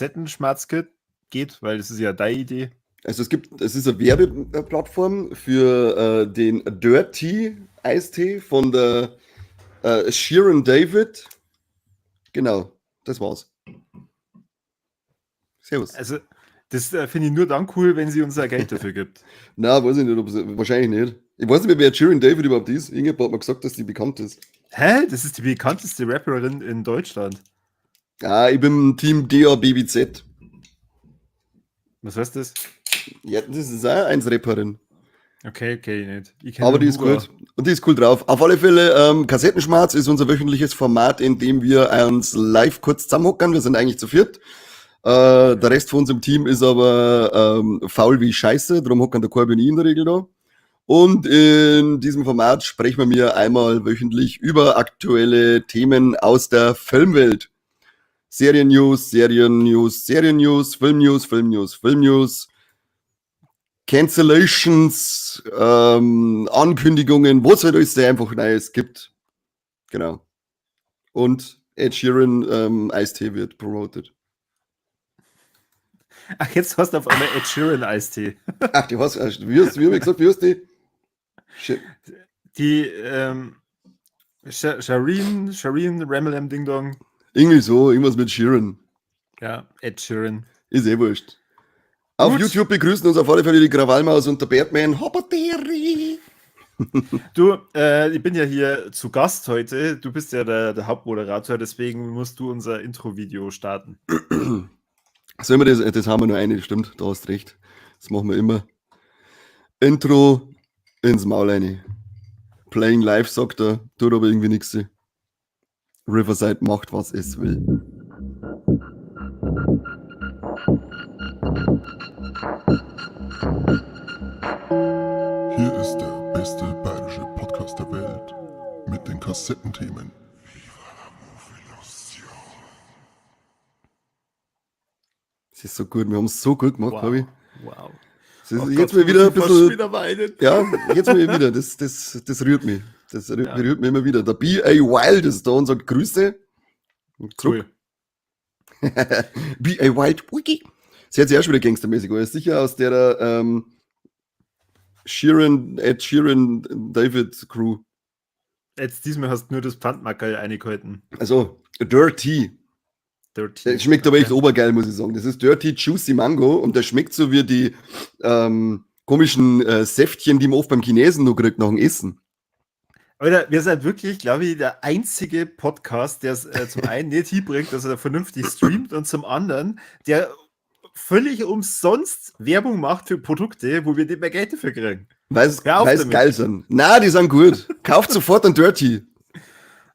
Kassettenschmarz geht, weil das ist ja deine Idee. Also es ist eine Werbeplattform für den Dirty Eistee von der Shirin David. Genau, das war's. Servus. Also, das finde ich nur dann cool, wenn sie uns auch Geld dafür gibt. Na, weiß ich nicht, ob sie, wahrscheinlich nicht. Ich weiß nicht mehr, wer Shirin David überhaupt ist. Irgendjemand hat mir gesagt, dass die bekannt ist. Hä? Das ist die bekannteste Rapperin in Deutschland. Ah, ich bin Team DABBZ. Was heißt das? Ja, das ist auch eins Rapperin. Okay, okay, nicht. Ich Aber die ist gut. Und die ist cool drauf. Auf alle Fälle, Kassettenschmarz ist unser wöchentliches Format, in dem wir uns live kurz zusammenhocken. Wir sind eigentlich zu viert. Der Rest von unserem Team ist aber faul wie Scheiße, darum hocken der Corby und ich in der Regel da. Und in diesem Format sprechen wir mir einmal wöchentlich über aktuelle Themen aus der Filmwelt. Serien-News, Serien-News, Serien-News, Film-News, Film-News, Film-News, Cancellations, Ankündigungen, was halt alles einfach Neues gibt. Genau. Und Ed Sheeran Eistee wird promoted. Ach, jetzt hast du auf einmal Ed Sheeran Eistee. Ach, die hast, wie hab ich gesagt, wie heißt die? Die Shireen Ramelam Ding Dong. Irgendwie so, irgendwas mit Sheeran. Ja, Ed Sheeran. Ist eh wurscht. Auf Gut. YouTube begrüßen uns auf alle Fälle die Krawallmaus und der Batman. Hopperteri! Du, ich bin ja hier zu Gast heute. Du bist ja der Hauptmoderator, deswegen musst du unser Intro-Video starten. Sollen wir das? Das haben wir nur eine, stimmt, da hast recht. Das machen wir immer. Intro ins Maul rein. Playing live, sagt er, tut aber irgendwie nix. Riverside macht, was es will. Hier ist der beste bayerische Podcast der Welt mit den Kassettenthemen. Das ist so gut, wir haben es so gut gemacht, Wow. Fabi. Wow. Das ist Oh jetzt Gott, mal wieder ein ich muss bisschen. wieder weinen. Ja, jetzt mal wieder. Das rührt mich. Das Ja. berührt mich immer wieder. Der B.A. Wild ist da und sagt Grüße. Und zurück. Cool. B.A. Wild, Wiki. Sie hat sich auch schon wieder gangstermäßig, aber ist sicher aus der Sheeran, Ed Sheeran David Crew. Jetzt diesmal hast du nur das Pfandmackerl eingehalten. Also, Dirty. Dirty. Das schmeckt aber echt Okay. obergeil, muss ich sagen. Das ist Dirty Juicy Mango und das schmeckt so wie die komischen Säftchen, die man oft beim Chinesen noch kriegt nach dem Essen. Alter, wir sind wirklich, glaube ich, der einzige Podcast, der es zum einen nicht hinbringt, dass er vernünftig streamt und zum anderen, der völlig umsonst Werbung macht für Produkte, wo wir nicht mehr Geld dafür kriegen. Weil's Hör auf damit. geil sind. Na, die sind gut. Kauft sofort einen Dirty.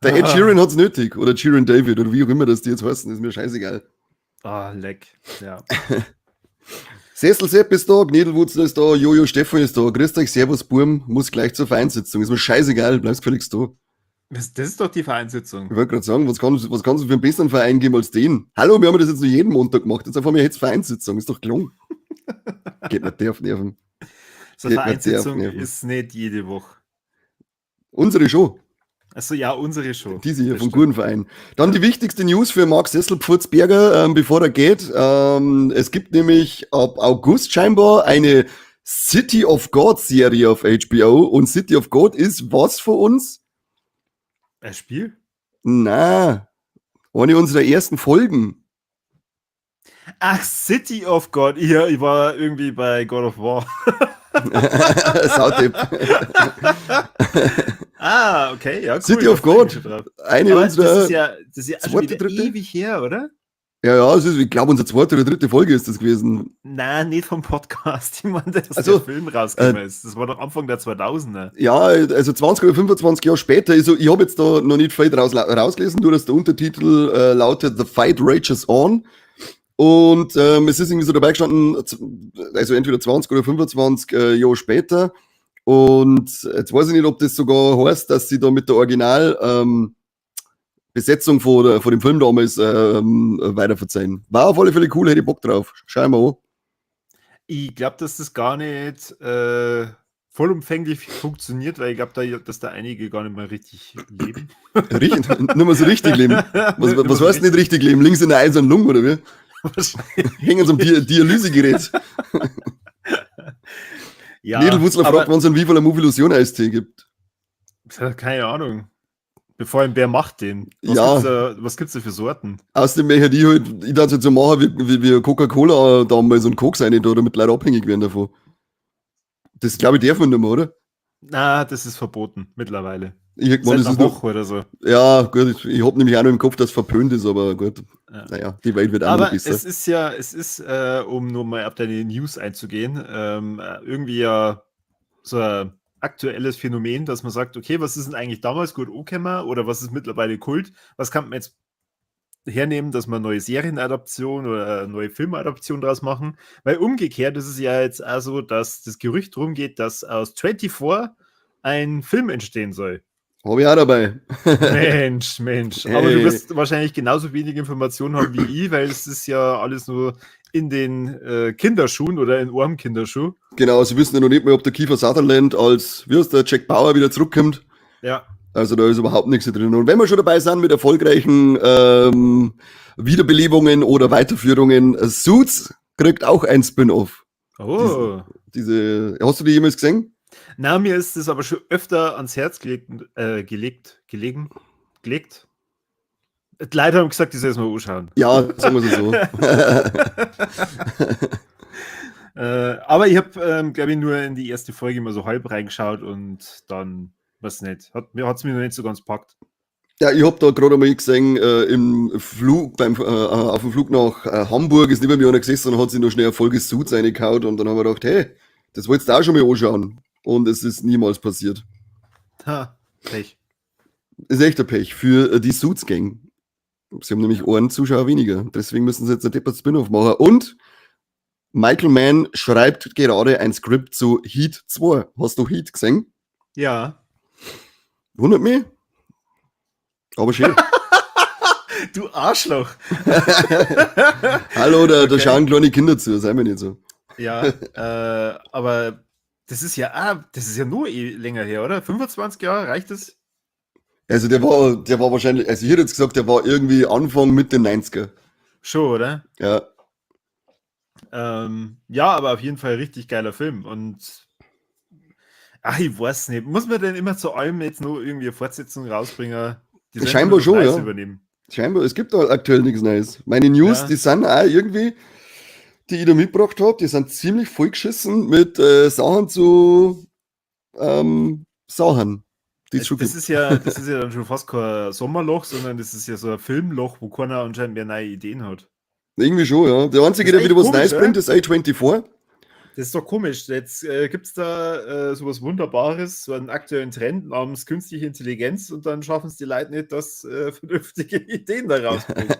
Der Ed Ah. Sheeran hat's nötig. Oder Sheeran David oder wie auch immer das die jetzt heißen, ist mir scheißegal. Ah, leck. Ja. Sessel Sepp ist da, Gnedelwurzel ist da, Jojo Stefan ist da. Grüßt euch, Servus Burm, muss gleich zur Vereinssitzung. Ist mir scheißegal, bleibst völlig da. Das ist doch die Vereinssitzung. Ich wollte gerade sagen, was kannst du für einen besseren Verein geben als den? Hallo, wir haben das jetzt nur jeden Montag gemacht. Jetzt einfach mal jetzt Vereinssitzung, ist doch gelungen. Geht mir der auf die Nerven. So eine Geht mir der auf die Vereinssitzung Nerven. ist nicht jede Woche. Unsere Show. Also ja, unsere Show. Diese hier Das vom stimmt. guten Verein. Dann die wichtigste News für Marc Sessel-Pfurzberger, bevor er geht. Es gibt nämlich ab August scheinbar eine City of God Serie auf HBO. Und City of God ist was für uns? Ein Spiel? Na, eine unserer ersten Folgen. Ach, City of God. Ja, ich war irgendwie bei God of War. Sautipp. Ah, okay, ja, cool. City Da of freu ich God. mich schon drauf. Eine Aber unserer das ist ja schon zweite, wieder dritte? ewig her, oder? Ja, ja, es ist, ich glaube, unsere zweite oder dritte Folge ist das gewesen. Nein, nicht vom Podcast. Ich meine, dass Also, der Film rausgekommen ist. Das war doch Anfang der 2000er. Ja, also 20 oder 25 Jahre später. Also, ich habe jetzt da noch nicht viel rausgelesen, nur dass der Untertitel lautet The Fight Rages On. Und es ist irgendwie so dabei gestanden, also entweder 20 oder 25 Jahre später. Und jetzt weiß ich nicht, ob das sogar heißt, dass sie da mit der Original- Besetzung von dem Film damals weiterverzeihen. War auf alle Fälle cool, hätte ich Bock drauf. Schau mal an. Ich glaub, dass das gar nicht vollumfänglich funktioniert, weil ich glaub, dass da einige gar nicht mehr richtig leben. Richtig, nicht mehr so richtig leben. Was Nicht mehr so heißt nicht richtig leben? Links in der eisernen Lunge, oder wie? Wahrscheinlich. Hängen sie am Dialysegerät. Ja, Nedelwutzler aber fragt, wann es einen Viva la Movilusion Eistee gibt. Keine Ahnung. Bevor allem, wer macht den? Was Ja. gibt's da für Sorten? Außerdem möchte ich halt, ich darf es jetzt so machen, wie Coca-Cola damals und Koks rein da, damit Leute abhängig werden davon. Das, glaube ich, darf man nicht mehr, oder? Na, das ist verboten mittlerweile. Ich hätte gemeint, Seit das einer ist noch, Woche oder so. ja, gut, ich hab nämlich auch noch im Kopf, dass es verpönt ist, aber gut. Ja. Naja, die Welt wird auch noch Aber besser. es ist ja, es ist, um nur mal auf deine News einzugehen, irgendwie ja so ein aktuelles Phänomen, dass man sagt, okay, was ist denn eigentlich damals gut angekommen oder was ist mittlerweile Kult? Was kann man jetzt hernehmen, dass man neue Serienadaption oder eine neue Filmadaption draus machen? Weil umgekehrt ist es ja jetzt auch so, dass das Gerücht rumgeht, dass aus 24 ein Film entstehen soll. Hab ich auch dabei. Mensch, Mensch. Aber du Hey. wirst wahrscheinlich genauso wenig Informationen haben wie ich, weil es ist ja alles nur in den Kinderschuhen oder in eurem Kinderschuh. Genau, sie wissen ja noch nicht mehr, ob der Kiefer Sutherland als, wie heißt der, Jack Bauer wieder zurückkommt. Ja. Also da ist überhaupt nichts drin. Und wenn wir schon dabei sind mit erfolgreichen Wiederbelebungen oder Weiterführungen, Suits kriegt auch ein Spin-off. Oh. Hast du die jemals gesehen? Na, mir ist es aber schon öfter ans Herz gelegt gelegt, gelegen, gelegt. Die Leute haben gesagt, ich soll es mal anschauen. Ja, sagen wir es so. Aber ich hab, glaub ich, nur in die erste Folge mal so halb reingeschaut und dann, weiß nicht, hat's mir noch nicht so ganz gepackt. Ja, ich hab da gerade einmal gesehen, im Flug, beim auf dem Flug nach Hamburg ist neben mir einer gesessen und hat sich noch schnell eine Folge Suits reingehauen und dann haben wir gedacht, hey, das wolltest du auch schon mal anschauen. Und es ist niemals passiert. Ha, Pech. Ist echt ein Pech für die Suits Gang. Sie haben nämlich einen Zuschauer weniger. Deswegen müssen sie jetzt ein deppert Spin-off machen. Und Michael Mann schreibt gerade ein Skript zu Heat 2. Hast du Heat gesehen? Ja. Wundert mich. Aber schön. Du Arschloch. Hallo, da Okay. schauen kleine Kinder zu, sei mir nicht so. Ja, aber das ist ja, ah, das ist ja nur eh länger her, oder? 25 Jahre, reicht das? Also der war wahrscheinlich, also ich hätte jetzt gesagt, der war irgendwie Anfang Mitte 90er. Schon, oder? Ja. Ja, aber auf jeden Fall richtig geiler Film und ach, ich weiß nicht. Muss man denn immer zu allem jetzt nur irgendwie eine Fortsetzung rausbringen? Die sollen Scheinbar nur schon, Preis ja. übernehmen. Scheinbar, es gibt da aktuell nichts Neues. Meine News, Ja. die sind auch irgendwie, die ich da mitgebracht hab, die sind ziemlich vollgeschissen mit Sachen zu Sachen, die es schon Das gibt. ist ja dann schon fast kein Sommerloch, sondern das ist ja so ein Filmloch, wo keiner anscheinend mehr neue Ideen hat. Irgendwie schon, ja. Der Einzige, Das der ist wieder echt was komisch, Neues oder? bringt, ist A24. Das ist doch komisch. Jetzt gibt's da sowas Wunderbares, so einen aktuellen Trend namens künstliche Intelligenz und dann schaffen es die Leute nicht, dass vernünftige Ideen da rausbringen.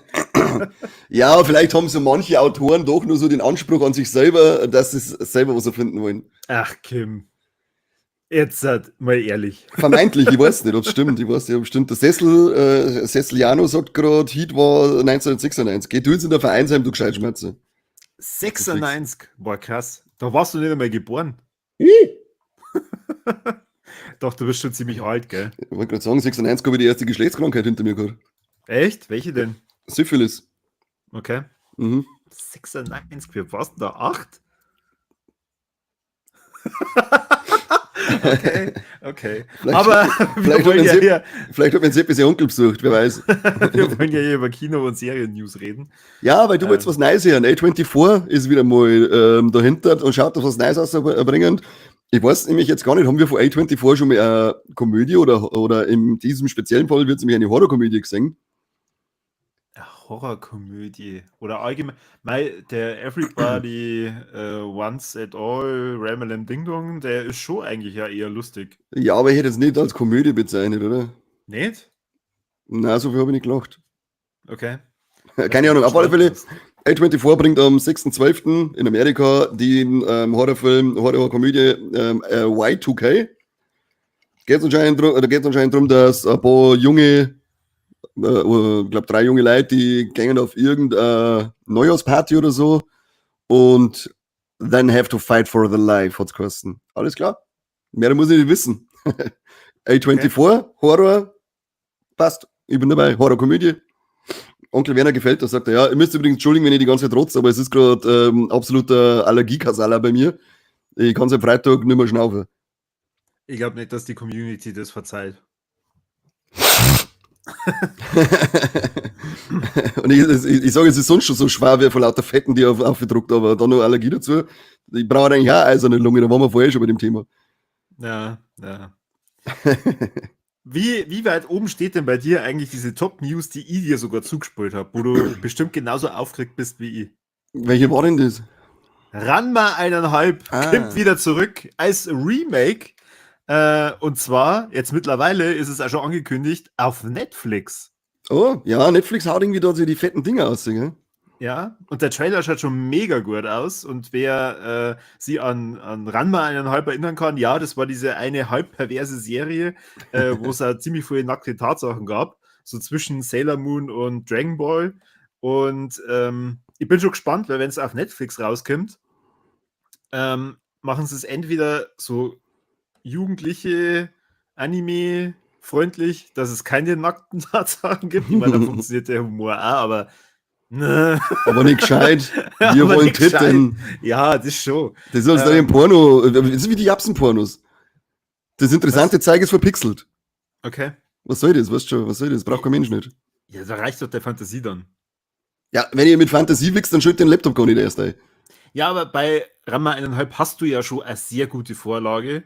Ja, vielleicht haben so manche Autoren doch nur so den Anspruch an sich selber, dass sie selber was erfinden wollen. Ach, Kim. Jetzt halt, mal ehrlich. Vermeintlich, ich weiß nicht, ob's stimmt. Ich weiß nicht, ob's stimmt. Der Sesseliano sagt grad, Heat war 1996. Geh du jetzt in der Vereinsheim, du Gescheitschmerze. 96? Boah, krass. Da warst du nicht einmal geboren. Doch, du bist schon ziemlich alt, gell? Ich wollte grad sagen, 96 habe ich die erste Geschlechtskrankheit hinter mir gehabt. Echt? Welche denn? Syphilis. Okay. 96, wie warst du da? 8? Okay, okay. Vielleicht Aber wir wollen ja hier hat mein Seppi seinen Onkel besucht, wer weiß. Wir wollen ja hier über Kino- und Serien-News reden. Ja, weil du wolltest was Neues hören. A24 ist wieder mal dahinter und schaut, dass was Neues rausbringen. Ich weiß nämlich jetzt gar nicht, haben wir von A24 schon mal eine Komödie oder in diesem speziellen Fall wird es nämlich eine Horrorkomödie gesehen? Eine Horrorkomödie oder allgemein, mei, der Everybody Once at All, Ramalam Ding Dong, der ist schon eigentlich ja eher lustig. Ja, aber ich hätte es nicht als Komödie bezeichnet, oder? Nicht? Na, so viel habe ich nicht gelacht. Okay. Keine Ahnung, auf alle Fälle, A24 bringt am 6.12 in Amerika den Horrorfilm, Horrorkomödie Y2K. Geht's anscheinend drum, oder geht's anscheinend drum, dass ein paar junge, ich glaub, 3 junge Leute, die gehen auf irgendeine Neujahrsparty oder so und then have to fight for the life, hat's geheißen. Alles klar? Mehr muss ich nicht wissen. A24, Horror, passt. Ich bin dabei. Horrorkomödie. Onkel Werner gefällt das, sagt er, ja, ihr müsst übrigens entschuldigen, wenn ich die ganze Zeit rotze, aber es ist gerade absoluter Allergiekasala bei mir. Ich kann seit Freitag nicht mehr schnaufen. Ich glaube nicht, dass die Community das verzeiht. Und ich sage, es ist sonst schon so schwer wie von lauter Fetten, die aufgedruckt, aber dann noch Allergie dazu. Ich brauche eigentlich auch eiserne Lunge, da waren wir vorher schon bei dem Thema. Ja, ja. Wie weit oben steht denn bei dir eigentlich diese Top-News, die ich dir sogar zugespielt habe, wo du bestimmt genauso aufgeregt bist wie ich? Welche war denn das? Ranma 1,5 kommt wieder zurück als Remake. Und zwar, jetzt mittlerweile ist es auch schon angekündigt, auf Netflix. Oh, ja, Netflix haut irgendwie da so die fetten Dinger aus, gell? Ja, und der Trailer schaut schon mega gut aus. Und wer sich an Ranma 1,5 erinnern kann, ja, das war diese eine halb perverse Serie, wo es auch ziemlich viele nackte Tatsachen gab, so zwischen Sailor Moon und Dragon Ball. Und ich bin schon gespannt, weil wenn es auf Netflix rauskommt, machen sie es entweder so jugendliche Anime freundlich, dass es keine nackten Tatsachen gibt. Ich meine, da funktioniert der Humor auch, aber ne. Aber nicht gescheit. Wir wollen Titten. Ja, das schon. Das ist also ein Porno. Das ist wie die Japsen-Pornos. Das interessante Zeug ist verpixelt. Okay. Was soll das? Weißt du schon, was soll das? Braucht kein Mensch nicht. Ja, da reicht doch der Fantasie dann. Ja, wenn ihr mit Fantasie wichst, dann schüttet den Laptop gar nicht erst ein. Ja, aber bei Ranma 1,5 hast du ja schon eine sehr gute Vorlage,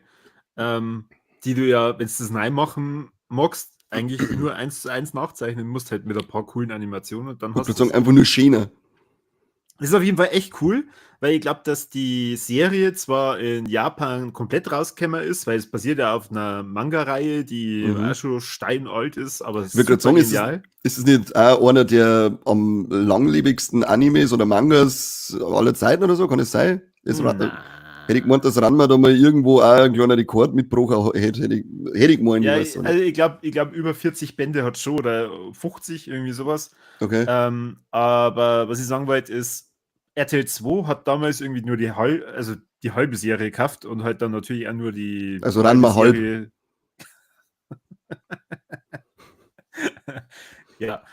die du ja, wenn du das neu machen magst, eigentlich nur 1:1 nachzeichnen musst, halt mit ein paar coolen Animationen und dann hast du sagen, einfach nur schöner. Das ist auf jeden Fall echt cool, weil ich glaube, dass die Serie zwar in Japan komplett rausgekommen ist, weil es basiert ja auf einer Manga-Reihe, die auch schon steinalt ist, aber ich würde gerade sagen, ist es nicht auch einer der am langlebigsten Animes oder Mangas aller Zeiten oder so? Kann es sein? Hätte ich gemeint, dass Ranma da mal irgendwo auch einen kleinen Rekord mitgebrochen hätte, hätte ich gemeint. Ja, ich also ich glaub, über 40 Bände hat schon oder 50, irgendwie sowas. Okay. Aber was ich sagen wollte ist, RTL 2 hat damals irgendwie nur die halbe Serie gekauft und halt dann natürlich auch nur die. Also Ranma halb. Ja.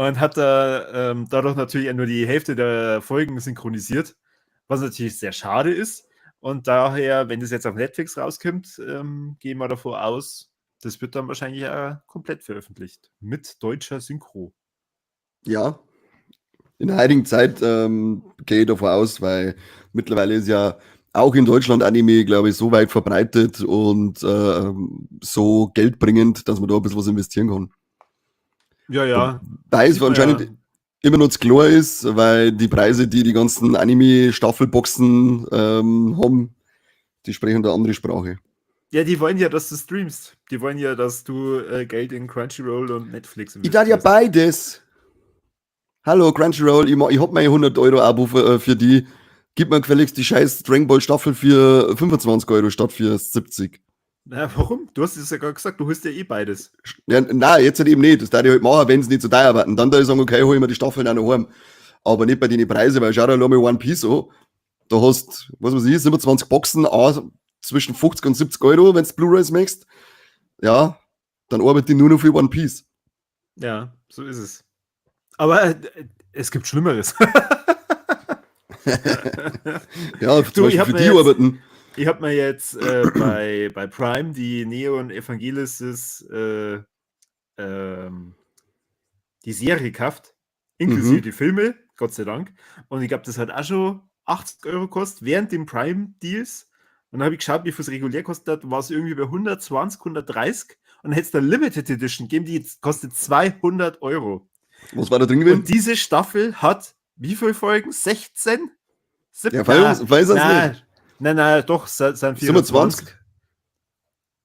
Und hat da dadurch natürlich auch nur die Hälfte der Folgen synchronisiert, was natürlich sehr schade ist. Und daher, wenn das jetzt auf Netflix rauskommt, gehen wir davor aus, das wird dann wahrscheinlich auch komplett veröffentlicht. Mit deutscher Synchro. Ja. In der heutigen Zeit gehe ich davon aus, weil mittlerweile ist ja auch in Deutschland Anime, glaube ich, so weit verbreitet und so geldbringend, dass man da ein bisschen was investieren kann. Ja, ja. Wobei es anscheinend immer noch zu klar ist, weil die Preise, die die ganzen Anime-Staffelboxen haben, die sprechen da andere Sprache. Ja, die wollen ja, dass du streamst. Die wollen ja, dass du Geld in Crunchyroll und Netflix investierst. Ich darf ja beides. Hallo Crunchyroll, ich hab meine 100 Euro Abo für die. Gib mir gefälligst die scheiß Dragon Ball Staffel für 25 Euro statt für 70. Na, warum? Du hast es ja gerade gesagt, du holst ja eh beides. Ja, nein, jetzt halt eben nicht. Das darf ich halt machen, wenn es nicht so teuer wird. Und dann da ich sagen, okay, hol ich mir die Staffeln auch noch heim. Aber nicht bei den Preisen, weil schau dir mal One Piece an. Da hast, was weiß ich, 27 Boxen, zwischen 50 und 70 Euro, wenn du Blu-rays möchtest. Ja, dann arbeite ich nur noch für One Piece. Ja, so ist es. Aber es gibt Schlimmeres. Ja, zum Beispiel für die arbeiten. Ich habe mir jetzt bei Prime die Neon Evangelis die Serie gekauft, inklusive die Filme, Gott sei Dank. Und ich glaube, das hat auch schon 80 Euro gekostet während den Prime-Deals. Und dann habe ich geschaut, wie viel es regulär kostet hat, war es irgendwie bei 120, 130. Und dann hätte es da Limited Edition gegeben, die jetzt kostet 200 Euro. Was war da drin gewesen? Und diese Staffel hat wie viele Folgen? 16? 17? Ja, weiß es nicht. Nein, doch, sind 24.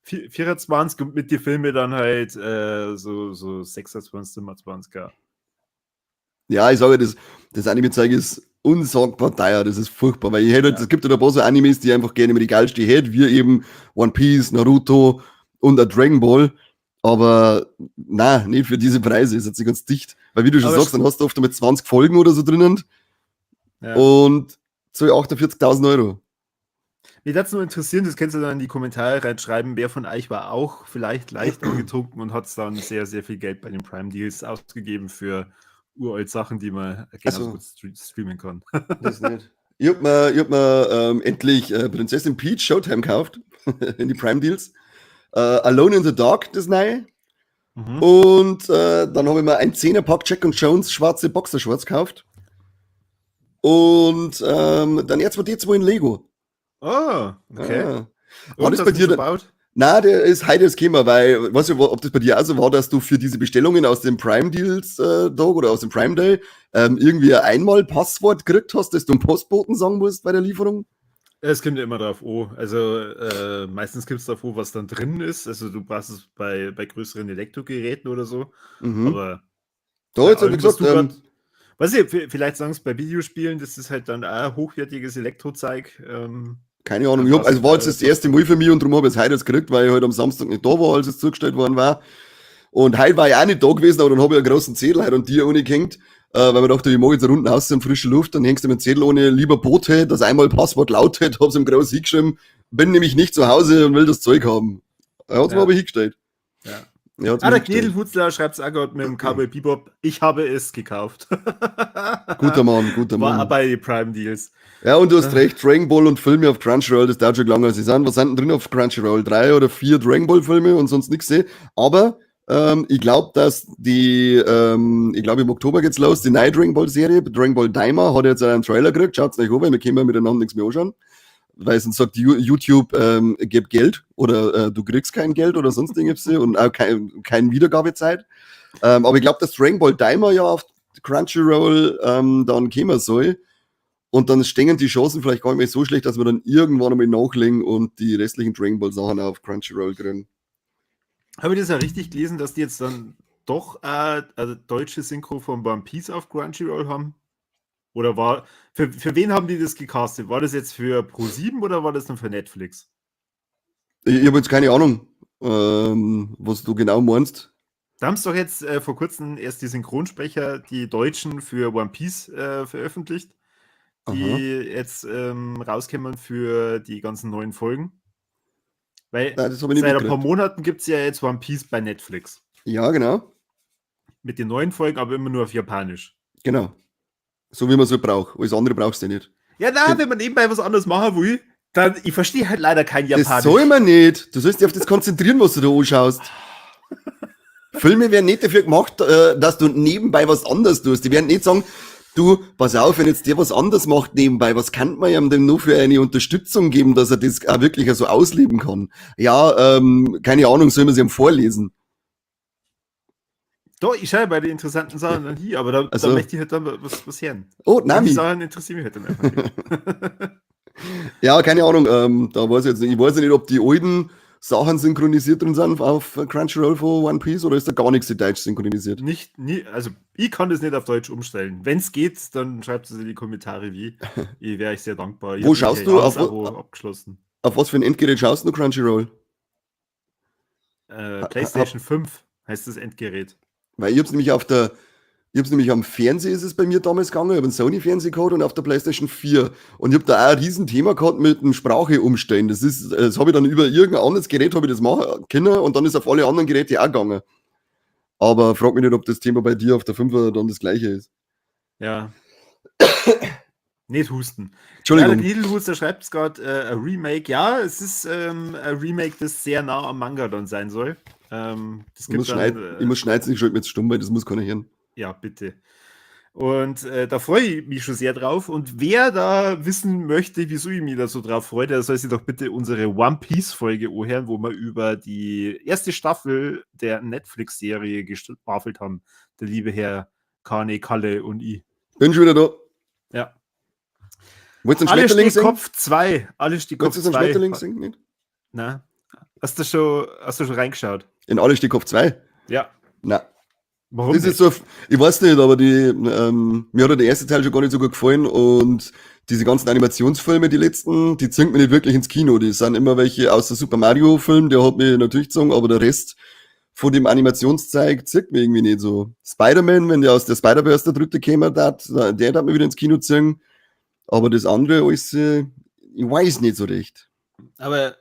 24 und mit den Filmen dann halt so 26, 27, ja. Ja, ich sage, das Anime-Zeug ist unsagbar teuer, das ist furchtbar, weil ich hätte, es gibt ja ein paar so Animes, die einfach gerne im Regal stehen hätte, wie eben One Piece, Naruto und ein Dragon Ball, aber na, nicht für diese Preise, ist jetzt nicht ganz dicht, weil wie du schon sagst, dann hast du oft mit 20 Folgen oder so drinnen und so 48.000 Euro. Mich würde es nur interessieren, das kannst du dann in die Kommentare reinschreiben, wer von euch war auch vielleicht leicht angetrunken und hat dann sehr, sehr viel Geld bei den Prime Deals ausgegeben für uralt Sachen, die man genauso so. gut streamen kann. Das nicht. Ich hab mir endlich Prinzessin Peach Showtime gekauft in die Prime Deals. Alone in the Dark, das neue. Und dann habe ich mir ein 10er-Pack Jack und Jones schwarze Boxershorts gekauft. Und dann R2D2 in Lego. Oh, okay. Ah. Und War das hast bei du dir schon dann- gebaut? Na, der ist heute das Thema, weil, weiß ich, ob das bei dir auch so war, dass du für diese Bestellungen aus dem Prime Deals Tag oder aus dem Prime Day irgendwie ein Einmal-Passwort gekriegt hast, das du dem Postboten sagen musst bei der Lieferung? Es kommt ja immer drauf an. Also meistens kommt es darauf an, was dann drin ist. Also du brauchst es bei größeren Elektrogeräten oder so. Aber Da, jetzt bei hab ich allem, was gesagt, du grad, weiß ich, vielleicht sagen es bei Videospielen, das ist halt dann auch hochwertiges Elektrozeug. Keine Ahnung. Dann Ich hab, passt also war jetzt alles. das erste Mal für mich und darum habe ich es heute jetzt gekriegt, weil ich halt am Samstag nicht da war, als es zugestellt worden war. Und heute war ich auch nicht da gewesen, aber dann habe ich einen großen Zettel heute und dir ohne gehängt, weil mir dachte, ich mag jetzt eine Runde raus in frische Luft, dann hängst du mit dem Zettel ohne, lieber Bote, das einmal Passwort lautet, hab's ihm groß hingeschrieben, bin nämlich nicht zu Hause und will das Zeug haben. Er hat's mir aber hingestellt. Er hat's Ah, mir der hingestellt. Knädelhutzler schreibt es auch gerade mit dem Cowboy Bebop. Ich habe es gekauft. Guter Mann, guter War Mann. auch bei den Prime Deals. Ja, und du hast recht, Dragon Ball und Filme auf Crunchyroll, das dauert schon lange. Sie sind, was sind denn drin auf Crunchyroll? 3 oder 4 Dragon Ball Filme und sonst nichts sehe. Aber ich glaube, dass ich glaube im Oktober geht's los, die neue Dragon Ball Serie, Dragon Ball Daima, hat jetzt einen Trailer gekriegt, schaut's nicht an, weil wir können ja miteinander nichts mehr anschauen. Weil sonst sagt YouTube, gib Geld oder du kriegst kein Geld oder sonst irgendwas und auch kein Wiedergabezeit. Aber ich glaube, dass Dragon Ball Daima ja auf Crunchyroll dann kommen soll. Und dann stehen die Chancen vielleicht gar nicht mehr so schlecht, dass wir dann irgendwann einmal nachlegen und die restlichen Dragon Ball Sachen auf Crunchyroll kriegen. Habe ich das ja richtig gelesen, dass die jetzt dann doch also deutsche Synchro von One Piece auf Crunchyroll haben? Oder für wen haben die das gecastet? War das jetzt für Pro7 oder war das dann für Netflix? Ich habe jetzt keine Ahnung, was du genau meinst. Da haben sie doch jetzt vor kurzem erst die Synchronsprecher, die Deutschen für One Piece veröffentlicht, die jetzt rauskommen für die ganzen neuen Folgen. Weil Nein, das hab ich nicht seit ein paar mitgekriegt. Monaten gibt's ja jetzt One Piece bei Netflix. Ja, genau. Mit den neuen Folgen, aber immer nur auf Japanisch. Genau. So wie man es halt braucht. Alles andere brauchst du nicht. Ja, na, wenn man nebenbei was anderes machen will, dann, ich verstehe halt leider kein Das Japanisch. soll man nicht. Du sollst dich auf das konzentrieren, was du da anschaust. Filme werden nicht dafür gemacht, dass du nebenbei was anderes tust. Die werden nicht sagen, du, pass auf, wenn jetzt der was anderes macht nebenbei, was kann man ihm denn nur für eine Unterstützung geben, dass er das auch wirklich so ausleben kann? Ja, keine Ahnung, soll man sich ihm vorlesen? Doch, ich schaue bei den interessanten Sachen dann hier, aber da möchte ich halt dann was hören. Oh, Die Nami. Sachen interessieren mich halt dann einfach nicht. Ja, keine Ahnung, da weiß ich jetzt nicht. Ich weiß ja nicht, ob die alten Sachen synchronisiert drin sind auf Crunchyroll von One Piece oder ist da gar nichts in Deutsch synchronisiert? Nicht, nie, also ich kann das nicht auf Deutsch umstellen. Wenn's geht, dann schreibt es in die Kommentare, wie. Ich wäre euch sehr dankbar. Ich Wo hab schaust nämlich du? ein Auf Jahresabo abgeschlossen. Auf was für ein Endgerät schaust du Crunchyroll? PlayStation 5 heißt das Endgerät. Weil ich hab's nämlich auf der, ich hab's nämlich am Fernseher ist es bei mir damals gegangen, ich hab einen Sony-Fernseher gehabt und auf der PlayStation 4. Und ich hab da auch ein Riesenthema gehabt mit dem Sprache umstellen. Das hab ich dann über irgendein anderes Gerät hab ich das machen können und dann ist auf alle anderen Geräte auch gegangen. Aber frag mich nicht, ob das Thema bei dir auf der 5er dann das gleiche ist. Ja. Nicht husten. Entschuldigung. Ja, der Niedelhuster schreibt grad ein Remake. Ja, es ist ein Remake, das sehr nah am Manga dann sein soll. Das Ich gibt dann, muss schneiden, ich schalte mir jetzt stumm, weil das muss keiner hören. Ja, bitte. Und da freue ich mich schon sehr drauf. Und wer da wissen möchte, wieso ich mich da so drauf freue, der soll sich doch bitte unsere One Piece-Folge anhören, wo wir über die erste Staffel der Netflix-Serie geschwafelt haben. Der liebe Herr Kane, Kalle und ich. Bin schon wieder da. Ja. Wolltest du einen Alle Schmetterling singen? Kopf 2. Alle Stickkopf Wolltest du einen 2. Schmetterling singen? Nicht? Na. Hast du schon reingeschaut? In Alle Stickkopf 2? Ja. Na. Warum Das ist so, ich weiß nicht, aber mir hat ja der erste Teil schon gar nicht so gut gefallen und diese ganzen Animationsfilme, die letzten, die zwingt mich nicht wirklich ins Kino. Die sind immer welche außer Super Mario Film, der hat mich natürlich gezogen, aber der Rest von dem Animationszeug zieht mich irgendwie nicht so. Spider-Man, wenn der aus der Spider-Verse der dritte käme, der hat mich wieder ins Kino ziehen. Aber das andere alles, ich weiß nicht so recht. Aber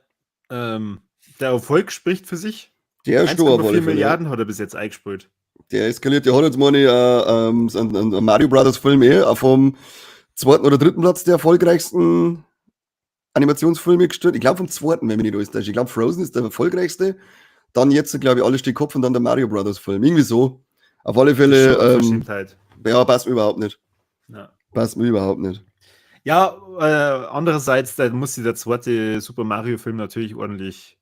der Erfolg spricht für sich. Der ist schon auf 1,4 alle Fälle, ja. Milliarden hat er bis jetzt eingespielt. Der eskaliert. Der hat jetzt meine einen Mario Brothers Film vom zweiten oder dritten Platz der erfolgreichsten Animationsfilme gestellt. Ich glaube vom zweiten, wenn mich nicht alles täuscht. Ich glaube, Frozen ist der erfolgreichste. Dann jetzt, glaube ich, alles steht Kopf und dann der Mario Brothers Film. Irgendwie so. Auf alle Fälle. Ja, passt mir überhaupt nicht. Ja. Passt mir überhaupt nicht. Ja, andererseits, da muss sich der zweite Super Mario Film natürlich ordentlich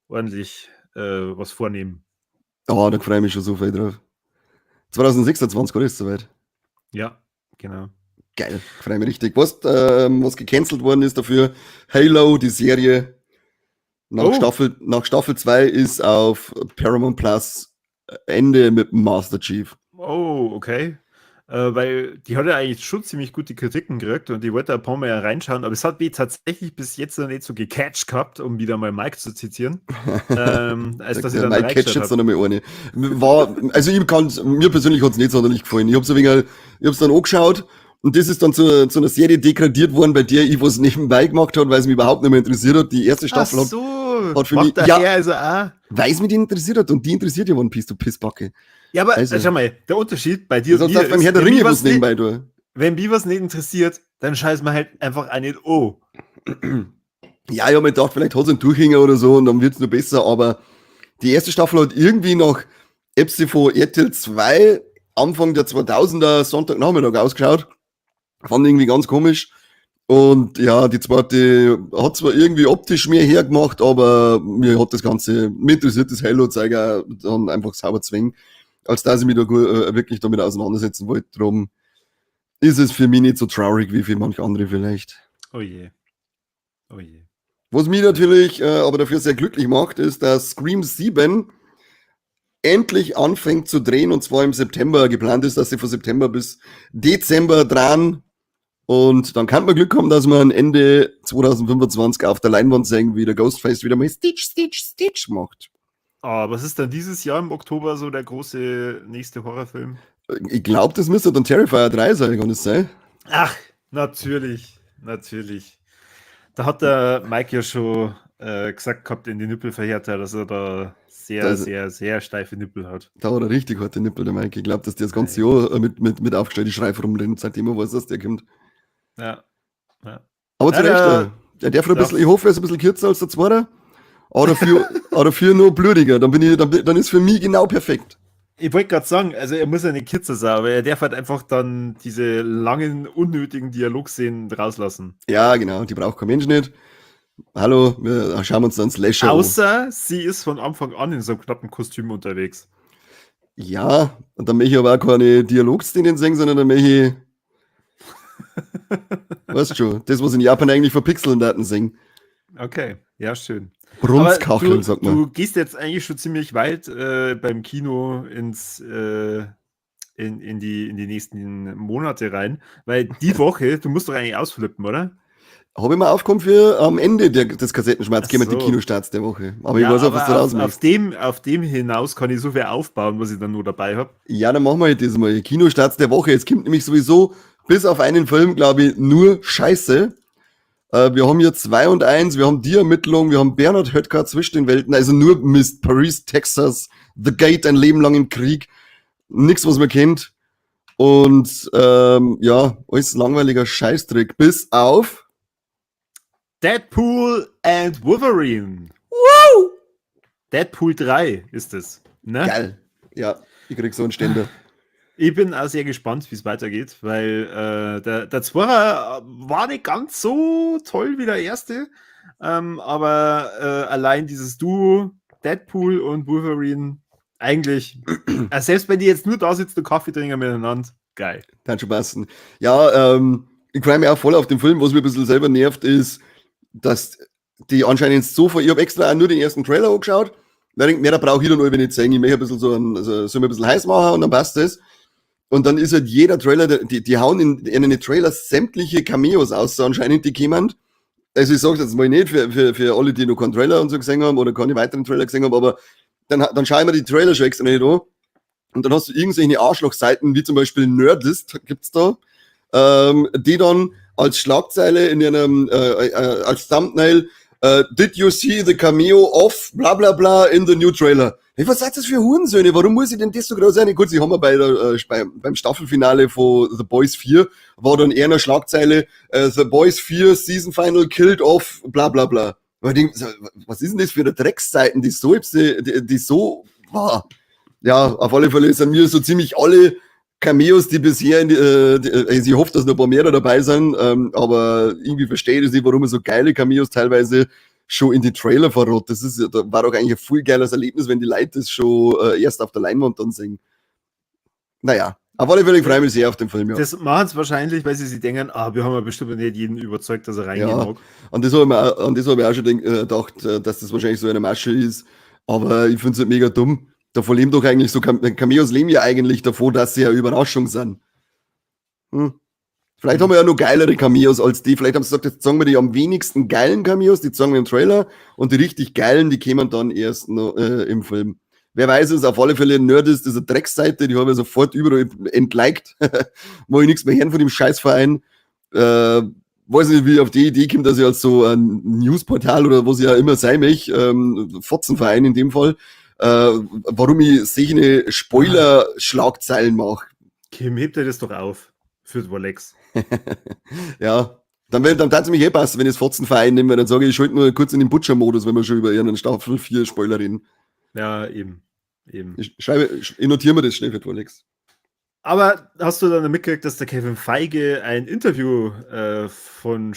was vornehmen. Oh, da freue ich mich schon so viel drauf. 2026, oder ist es soweit? Ja, genau. Geil, freue mich richtig. Was gecancelt worden ist dafür, Halo, die Serie, nach Staffel 2 ist auf Paramount Plus Ende mit Master Chief. Oh, okay. Weil die hat ja eigentlich schon ziemlich gute Kritiken gekriegt und ich wollte ein paar Mal ja reinschauen, aber es hat mich tatsächlich bis jetzt noch nicht so gecatcht gehabt, um wieder mal Mike zu zitieren. Als dass ich dann Mike catcht jetzt noch einmal eine. Also mir persönlich hat es nicht sonderlich gefallen. Ich hab's dann angeschaut und das ist dann zu einer Serie degradiert worden, bei der ich was nebenbei gemacht habe, weil es mich überhaupt nicht mehr interessiert hat. Die erste Staffel hat für mich, ja, also auch. Weil es mich interessiert hat und die interessiert ja One Piece, du Pissbacke. Ja, aber also, schau mal, der Unterschied bei dir und mir ist, Herr der Ringe was nebenbei, du. Wenn mich was nicht interessiert, dann scheiß man halt einfach auch nicht an. Ja, ich hab mir gedacht, vielleicht hat es einen Durchhänger oder so und dann wird's nur besser, aber die erste Staffel hat irgendwie nach Epsi von RTL 2 Anfang der 2000er Sonntagnachmittag ausgeschaut. Fand irgendwie ganz komisch. Und ja, die zweite hat zwar irgendwie optisch mehr hergemacht, aber mir hat das Ganze, mir interessiert das Halo-Zeiger dann einfach sauber zwingen, als dass ich mich da wirklich damit auseinandersetzen wollte. Drum ist es für mich nicht so traurig wie für manche andere vielleicht. Oh je. Oh je. Was mich natürlich aber dafür sehr glücklich macht, ist, dass Scream 7 endlich anfängt zu drehen, und zwar im September. Geplant ist, dass sie von September bis Dezember dran. Und dann kann man Glück haben, dass man Ende 2025 auf der Leinwand sehen, wie der Ghostface wieder mal Stitch, Stitch, Stitch macht. Ah, was ist dann dieses Jahr im Oktober so der große nächste Horrorfilm? Ich glaube, das müsste dann Terrifier 3 sein, kann das sein? Ach, natürlich, natürlich. Da hat der Mike ja schon gesagt gehabt in die Nippelverhärter, dass er da sehr, sehr, sehr steife Nippel hat. Da hat er richtig harte Nippel, der Mike. Ich glaube, dass der das ganze Jahr mit aufgestellten Schreif rumrennt, seitdem er weiß, dass der kommt. Ja. Ja. Aber zu Recht, der darf noch ein bisschen, ich hoffe, er ist ein bisschen kürzer als der zweite. Aber dafür noch blutiger. Dann ist für mich genau perfekt. Ich wollte gerade sagen, also er muss ja nicht kürzer sein, aber er darf halt einfach dann diese langen, unnötigen Dialogszenen rauslassen. Ja, genau, die braucht kein Mensch nicht. Hallo, wir schauen uns dann Slasher an. Außer sie ist von Anfang an in so einem knappen Kostüm unterwegs. Ja, und dann möchte ich aber auch keine Dialogszenen sehen, sondern dann möchte ich weißt schon, das, was in Japan eigentlich verpixeln Daten singen. Okay, ja, schön. Brunzkacheln, sagt man. Du gehst jetzt eigentlich schon ziemlich weit beim Kino in die nächsten Monate rein, weil die Woche, du musst doch eigentlich ausflippen, oder? Habe ich mal aufgekommen für am Ende des Kassettenschmerz, gehen wir die Kinostarts der Woche. Aber ja, ich weiß auch, was du raus möchtest. Auf dem hinaus kann ich so viel aufbauen, was ich dann nur dabei habe. Ja, dann machen wir halt das mal. Kinostarts der Woche. Es kommt nämlich sowieso bis auf einen Film, glaube ich, nur Scheiße. Wir haben hier 2 und 1, wir haben die Ermittlung, wir haben Bernhard Höttger zwischen den Welten, also nur Mist, Paris, Texas, The Gate, ein Leben lang im Krieg. Nix, was man kennt. Und ja, alles langweiliger Scheißdreck. Bis auf Deadpool and Wolverine. Woo! Deadpool 3 ist es. Ne? Geil. Ja, ich krieg so einen Ständer. Ich bin auch sehr gespannt, wie es weitergeht, weil der Zworer war nicht ganz so toll wie der erste, aber allein dieses Duo Deadpool und Wolverine eigentlich, selbst wenn die jetzt nur da sitzen und Kaffee trinken miteinander, geil. Kann schon passen. Ja, ich freue mich auch voll auf den Film. Was mir ein bisschen selber nervt, ist, dass die anscheinend so vor, ich habe extra auch nur den ersten Trailer angeschaut, weil ich denke, mehr da brauche ich dann irgendwie nicht sehen. Ich möchte ein bisschen so soll mir ein bisschen heiß machen und dann passt das. Und dann ist halt jeder Trailer, die hauen in den Trailers sämtliche Cameos aus, so anscheinend, die kommen. Also ich sag's jetzt mal nicht für alle, die noch keinen Trailer und so gesehen haben oder keine weiteren Trailer gesehen haben, aber dann schauen wir die Trailer schon extra nicht an. Und dann hast du irgendwelche Arschlochseiten, wie zum Beispiel Nerdist gibt's da, die dann als Schlagzeile in einem, als Thumbnail Did you see the cameo of bla bla bla in the new trailer? Hey, was seid das für Hurensöhne? Warum muss ich denn das so groß sein? Gut, sie haben ja beim Staffelfinale von The Boys 4 war dann eher eine Schlagzeile, The Boys 4 Season Final killed off bla bla bla. Und ich denk, so, was ist denn das für eine Drecksseiten, die so war? Ja, auf alle Fälle sind mir so ziemlich alle Cameos, die bisher in die, die, also ich hoffe, dass noch ein paar mehr da dabei sind, aber irgendwie verstehe ich das nicht, warum man so geile Cameos teilweise schon in die Trailer verrät. Das ist ja, da war doch eigentlich ein voll geiles Erlebnis, wenn die Leute das schon erst auf der Leinwand dann sehen. Naja, auf alle Fälle, ich freue mich sehr auf den Film, ja. Das machen sie wahrscheinlich, weil sie sich denken, ah, wir haben ja bestimmt nicht jeden überzeugt, dass er reingehen Ja. mag. An das habe ich auch schon gedacht, dass das wahrscheinlich so eine Masche ist. Aber ich finde es halt mega dumm. Davon leben doch eigentlich so, Cameos leben ja eigentlich davon, dass sie ja Überraschung sind. Vielleicht haben wir ja noch geilere Cameos als die. Vielleicht haben sie gesagt, jetzt zeigen wir die am wenigsten geilen Cameos, die zeigen wir im Trailer. Und die richtig geilen, die kämen dann erst noch im Film. Wer weiß es, auf alle Fälle, Nerdist ist eine Drecksseite, die habe ich sofort überall entliked. Wo ich nichts mehr hören von dem Scheißverein. Weiß nicht, wie ich auf die Idee komme, dass ich als so ein Newsportal oder was ich ja immer sein möchte, Fotzenverein in dem Fall, warum ich solche Spoiler-Schlagzeilen mache. Kim, hebt dir das doch auf für Rolex. Ja, dann tat's mich eh passen, wenn ich das Fotzenverein nehme, dann sage ich, ich schalte nur kurz in den Butcher-Modus, wenn wir schon über ihren Staffel 4 Spoiler reden. Ja, eben. Eben. Ich notiere mir das schnell für Rolex. Aber hast du dann mitgekriegt, dass der Kevin Feige ein Interview von,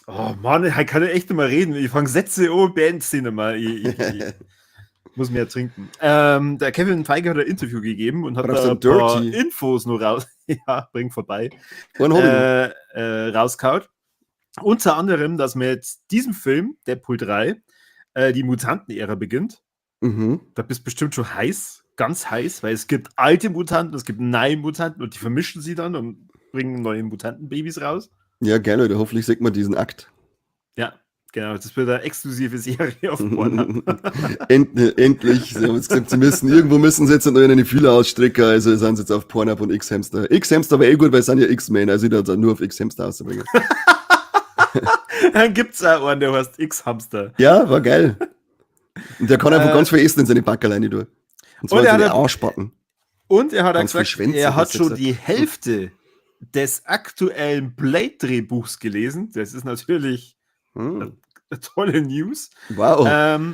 oh Mann, ich kann ja echt nicht mehr reden. Ich fange Sätze an, beende sie nicht mehr. Ich muss mehr trinken. Der Kevin Feige hat ein Interview gegeben und hat Brauchst da du ein paar Dirty? Infos noch raus. Ja, bring vorbei. One hab ich noch. Rausgehauen. Unter anderem, dass mit diesem Film, Deadpool 3, die Mutanten-Ära beginnt. Da bist du bestimmt schon heiß, ganz heiß, weil es gibt alte Mutanten, es gibt neue Mutanten und die vermischen sie dann und bringen neue Mutantenbabys raus. Ja, geil, Alter. Hoffentlich sieht man diesen Akt. Ja, genau. Das wird eine exklusive Serie auf Pornhub. Endlich. Sie haben jetzt gesagt, irgendwo müssen sie jetzt noch eine Fühler ausstrecken, also sind sie jetzt auf Pornhub und X-Hamster. X-Hamster war eh gut, weil es sind ja X-Men, also ich darf nur auf X-Hamster auszubringen. Dann gibt's auch einen, der heißt X-Hamster. Ja, war geil. Und der kann einfach ganz viel essen in seine Backe alleine tun. Und zwar Und er in seine hat Arschbacken. Und er hat auch Ganz viel gesagt, Schwänze, er hat hast du schon gesagt. die Hälfte des aktuellen Blade-Drehbuchs gelesen. Das ist natürlich eine tolle News. Wow.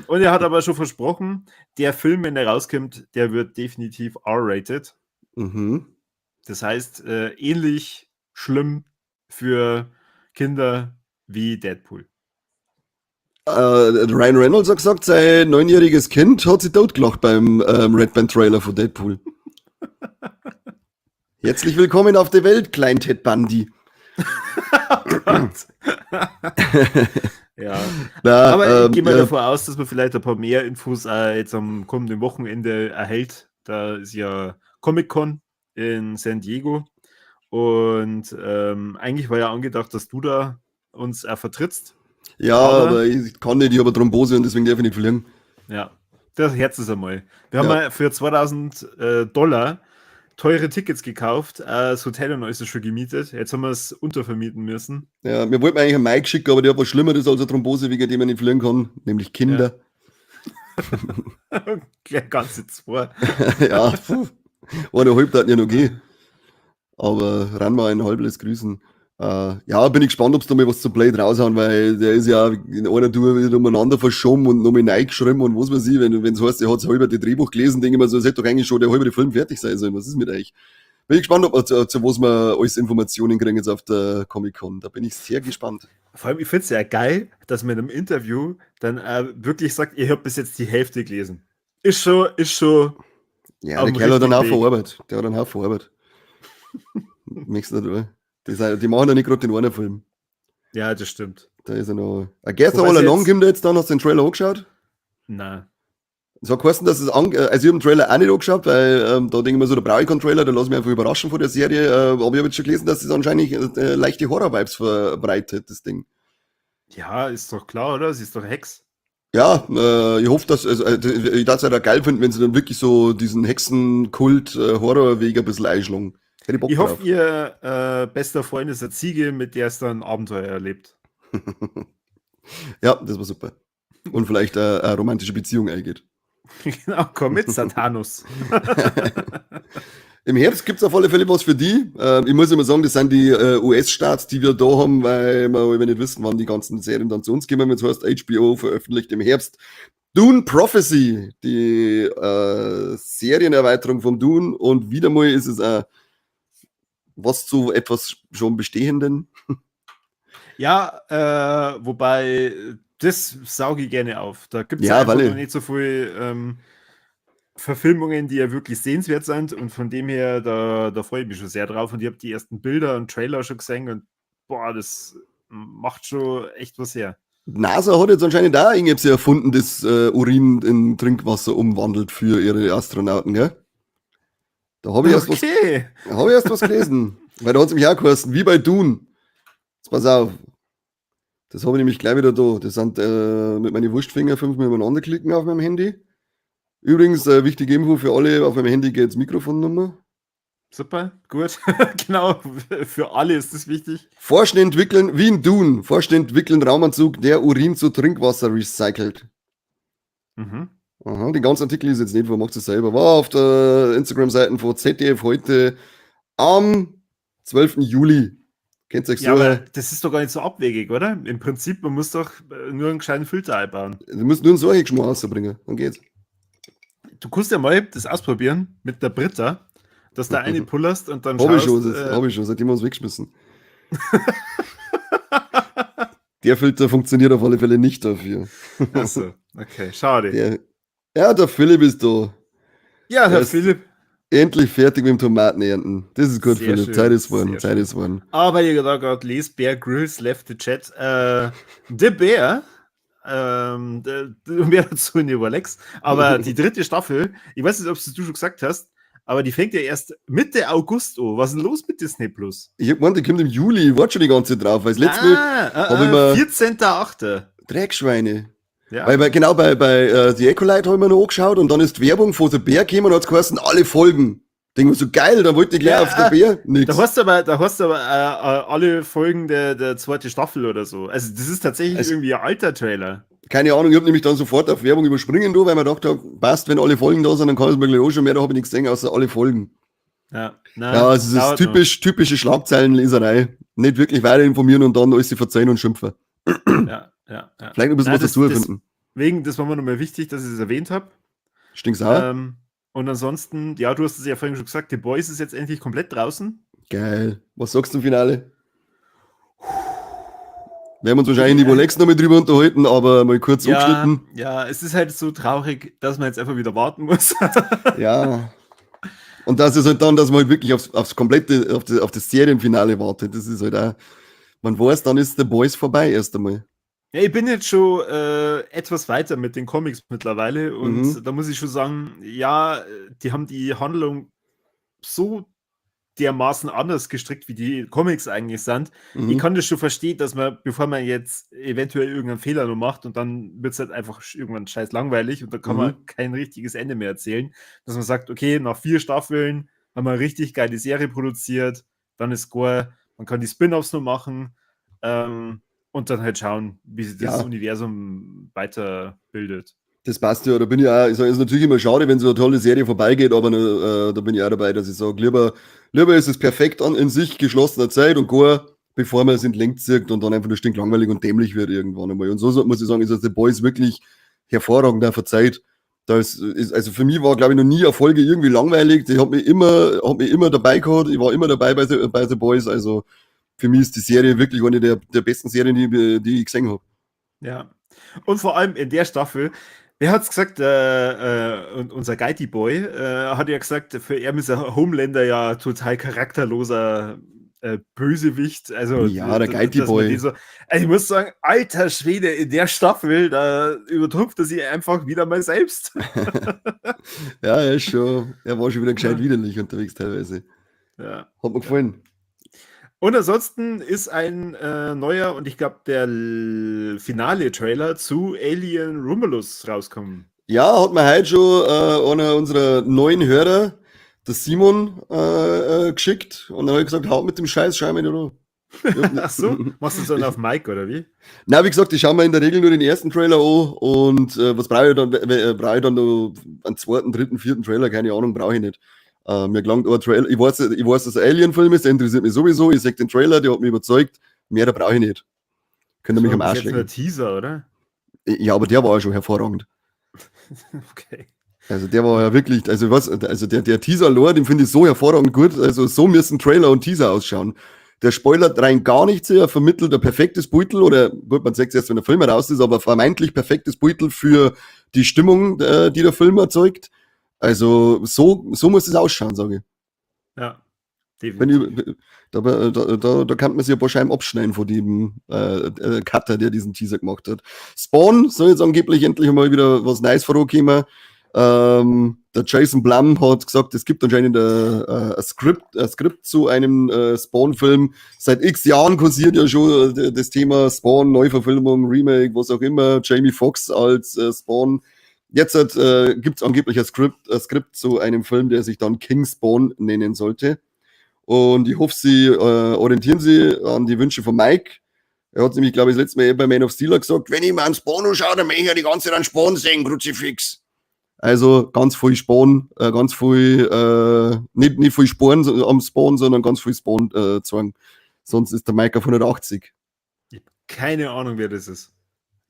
Und er hat aber schon versprochen, der Film, wenn der rauskommt, der wird definitiv R-rated. Das heißt, ähnlich schlimm für Kinder wie Deadpool. Ryan Reynolds hat gesagt, sein 9-jähriges Kind hat sich totgelacht beim Red Band Trailer von Deadpool. Herzlich willkommen auf der Welt, Klein Ted Bundy. Oh Gott. Ja. Na, aber ich gehe mal ja. davon aus, dass man vielleicht ein paar mehr Infos jetzt am kommenden Wochenende erhält. Da ist ja Comic-Con in San Diego. Und eigentlich war ja angedacht, dass du da uns auch vertrittst. Ja, Aber aber ich kann nicht, ich habe eine Thrombose und deswegen darf ich nicht verlieren. Ja, das Herz ist einmal. Wir haben Ja. ja für 2000 Dollar teure Tickets gekauft, das Hotel und alles ist schon gemietet. Jetzt haben wir es untervermieten müssen. Ja, wir wollten eigentlich einen Mike schicken, aber der hat was Schlimmeres als eine Thrombose, wegen dem man nicht fliegen kann, nämlich Kinder. Ja. Gleich ganze zwei. Ja, puh. Eine halbe hat ja noch gehen. Aber ran mal ein halbes Grüßen. Ja, bin ich gespannt, ob's da mal was zu Blade raushauen, weil der ist ja in einer Tour wieder umeinander verschoben und nochmal neu geschrieben und was weiß ich, wenn's heißt, er hat halber das Drehbuch gelesen, denke ich mir so, es hätte doch eigentlich schon der halbe Film fertig sein sollen. Was ist mit euch? Bin ich gespannt, zu was wir alles Informationen kriegen jetzt auf der Comic-Con. Da bin ich sehr gespannt. Vor allem, ich find's ja geil, dass man in einem Interview dann wirklich sagt, ihr habt bis jetzt die Hälfte gelesen. Ist schon Ja, auf der dem Kerl hat einen richtigen Haufen Weg. Arbeit. Der hat einen Haufen Arbeit. Möchtest du nicht, oder? Die machen ja nicht gerade den einen Film. Ja, das stimmt. Da ist er noch. Agatha Wobei All sie Along jetzt kommt jetzt dann, hast du den Trailer angeschaut? Nein. Es hat geheißen, dass es ange-, also ich hab den Trailer auch nicht angeschaut, weil da denke ich mir so, da brauche ich keinen Trailer, da lass ich mich einfach überraschen von der Serie. Aber ich hab jetzt schon gelesen, dass es anscheinend leichte Horror-Vibes verbreitet, das Ding. Ja, ist doch klar, oder? Sie ist doch Hex. Ja, ich hoffe, dass, also ich darf es ja geil finden, wenn sie dann wirklich so diesen Hexenkult, Horrorweg ein bisschen einschlagen. Hätte ich Bock Ich hoffe, drauf. ihr bester Freund ist eine Ziege, mit der es dann Abenteuer erlebt. Ja, das war super. Und vielleicht eine romantische Beziehung eingeht. Genau, komm mit, Satanus. Im Herbst gibt's auf alle Fälle was für die. Ich muss immer sagen, das sind die US-Starts, die wir da haben, weil wir immer nicht wissen, wann die ganzen Serien dann zu uns kommen. Jetzt heißt HBO veröffentlicht im Herbst Dune Prophecy, die Serienerweiterung von Dune. Und wieder mal ist es was zu etwas schon Bestehenden. Ja, wobei, das sauge ich gerne auf. Da gibt's Ja, einfach weil noch nicht so viel Verfilmungen, die ja wirklich sehenswert sind, und von dem her, da freue ich mich schon sehr drauf, und ich habe die ersten Bilder und Trailer schon gesehen und boah, das macht schon echt was her. NASA hat jetzt anscheinend auch irgendwas erfunden, das Urin in Trinkwasser umwandelt für ihre Astronauten, gell? Da habe ich erst was, da hab ich erst was gelesen. Weil da hat's mich auch geheißen, wie bei Dune. Jetzt pass auf. Das habe ich nämlich gleich wieder da. Das sind mit meinen Wurstfinger 5 Mal übereinander klicken auf meinem Handy. Übrigens, wichtige Info für alle, auf meinem Handy geht's Mikrofonnummer. Super, gut. Genau, für alle ist das wichtig. Forschen entwickeln, wie in Dune, Forschen entwickeln Raumanzug, der Urin zu Trinkwasser recycelt. Aha, den ganzen Artikel ist jetzt nicht, wo macht es selber. War auf der Instagram-Seite von ZDF heute am 12. Juli. Kennt ihr euch Ja, so? aber das ist doch gar nicht so abwegig, oder? Im Prinzip, man muss doch nur einen kleinen Filter einbauen. Du musst nur einen solchen Geschmack rausbringen, dann geht's. Du kannst ja mal das ausprobieren mit der Brita, dass da eine pullerst und dann Hab ich schaust, schon, das hab ich schon, seitdem wir uns weggeschmissen. Der Filter funktioniert auf alle Fälle nicht dafür. Achso, okay, schade. Der Philipp ist da. Ja, Herr Der ist Philipp. Endlich fertig mit dem Tomatenernten. Das ist gut, Sehr Philipp. schön, Zeit ist geworden, sehr Zeit schön. ist geworden. Aber ihr da gerade lest, Bear Grylls left the chat. The Bear, der, mehr dazu in Überlex. Aber die dritte Staffel, ich weiß nicht, ob du schon gesagt hast, aber die fängt ja erst Mitte August an. Was ist denn los mit Disney Plus? Ich hab gemeint, die kommt im Juli. Ich warte schon die ganze Zeit drauf, weil das letzte Mal hab ich mir 14.8. Dreckschweine. Ja. Weil bei The Acolyte hab ich mir noch angeschaut und dann ist die Werbung von The Bear gekommen und hat's geheißen, alle Folgen. Denk mir so, geil, da wollte ich gleich Ja, auf The Bear. Nix. Da hast du aber, da hast du aber alle Folgen der zweiten Staffel oder so. Also das ist tatsächlich irgendwie ein alter Trailer. Keine Ahnung, ich hab nämlich dann sofort auf Werbung überspringen, du, weil mir gedacht hab, passt, wenn alle Folgen da sind, dann kann ich es mir gleich anschauen, mehr da hab ich nichts gesehen, außer alle Folgen. Ja, nein, Ja, also es ist dauert noch. typische Schlagzeilenleserei. Nicht wirklich weiter informieren und dann alles verzeihen und schimpfen. Ja, ja, ja. Vielleicht noch ein bisschen Nein, was dazu erfinden. Deswegen, das war mir nochmal wichtig, dass ich es erwähnt hab. Stinksauer. Und ansonsten, ja, du hast es ja vorhin schon gesagt, The Boys ist jetzt endlich komplett draußen. Geil. Was sagst du zum Finale? Werden wir uns wahrscheinlich in die Rolex noch mal drüber unterhalten, aber mal kurz Ja, angeschnitten. ja, es ist halt so traurig, dass man jetzt einfach wieder warten muss. Ja. Und das ist halt dann, dass man halt wirklich aufs, aufs komplette, auf die, auf das Serienfinale wartet. Das ist halt auch, man weiß, dann ist The Boys vorbei erst einmal. Ja, ich bin jetzt schon etwas weiter mit den Comics mittlerweile und da muss ich schon sagen, ja, die haben die Handlung so dermaßen anders gestrickt, wie die Comics eigentlich sind. Ich kann das schon verstehen, dass man, bevor man jetzt eventuell irgendeinen Fehler noch macht und dann wird's halt einfach irgendwann scheiß langweilig und da kann man kein richtiges Ende mehr erzählen, dass man sagt, okay, nach 4 Staffeln haben wir eine richtig geile Serie produziert, dann ist Gore, man kann die Spin-Offs noch machen und dann halt schauen, wie sich das Universum weiterbildet. Das passt ja, da bin ich auch, ich sag, ist natürlich immer schade, wenn so eine tolle Serie vorbeigeht, aber da bin ich auch dabei, dass ich sag, lieber ist es perfekt an, in sich geschlossener Zeit und gar, bevor man es in die Länge zieht und dann einfach nur stinklangweilig und dämlich wird irgendwann einmal. Und so muss ich sagen, ist das The Boys wirklich hervorragend auch verzeiht. Da ist, ist, also für mich war, glaub ich, noch nie eine Folge irgendwie langweilig. Die hat mich immer dabei gehabt. Ich war immer dabei bei The Boys. Also für mich ist die Serie wirklich eine der besten Serien, die ich gesehen hab. Ja. Und vor allem in der Staffel, wer hat's gesagt, und unser Guidey Boy hat ja gesagt, für ihn ist der Homelander ja total charakterloser Bösewicht. Also, Ja, der Guidey dass man Boy. den so, also ich muss sagen, alter Schwede, in der Staffel, da übertrumpft er sich einfach wieder mal selbst. Ja, er war schon wieder gescheit widerlich unterwegs teilweise. Hat mir gefallen. Und ansonsten ist ein neuer und ich glaub, der finale Trailer zu Alien Romulus rauskommen. Ja, hat mir heute schon einer unserer neuen Hörer, der Simon, geschickt. Und dann hab ich gesagt, haut mit dem Scheiß, schau mir nicht an. Ach so, machst du das dann auf Mike oder wie? Na, wie gesagt, ich schaue mir in der Regel nur den ersten Trailer an und was brauche ich dann? Brauche ich dann noch einen zweiten, dritten, vierten Trailer? Keine Ahnung, brauche ich nicht. Mir gelangt ein Trailer. Ich weiß, dass es ein Alien-Film ist, der interessiert mich sowieso. Ich sehe den Trailer, der hat mich überzeugt. Mehr brauche ich nicht. Könnt ihr mich am Arsch legen. Das ist jetzt nur ein Teaser, oder? Ja, aber der war ja schon hervorragend. Okay. Also der war ja wirklich, also was, also der Teaser-Lore, den finde ich so hervorragend gut. Also so müssen Trailer und Teaser ausschauen. Der spoilert rein gar nichts, er vermittelt ein perfektes Beutel, oder gut, man sagt es erst, wenn der Film raus ist, aber vermeintlich perfektes Beutel für die Stimmung, die der Film erzeugt. Also so muss es ausschauen, sage ich. Ja, definitiv. Da kann man sich ein paar Scheiben abschneiden von dem Cutter, der diesen Teaser gemacht hat. Spawn soll jetzt angeblich endlich mal wieder was Neues vorankommen. Der Jason Blum hat gesagt, es gibt anscheinend ein Skript zu einem Spawn-Film. Seit x Jahren kursiert ja schon das Thema Spawn, Neuverfilmung, Remake, was auch immer. Jamie Foxx als Spawn. Jetzt gibt es angeblich ein Skript zu einem Film, der sich dann King Spawn nennen sollte. Und ich hoffe, sie orientieren sich an die Wünsche von Mike. Er hat nämlich, glaube ich, das letzte Mal bei Man of Steel gesagt, wenn ich mir einen Spawn anschaue, dann möchte ich ja die ganze Zeit einen Spawn sehen, Kruzifix. Also ganz viel Spawn, ganz viel, nicht viel Sporen am Spawn, sondern ganz viel Spawn zeigen. Sonst ist der Mike auf 180. Ich habe keine Ahnung, wer das ist.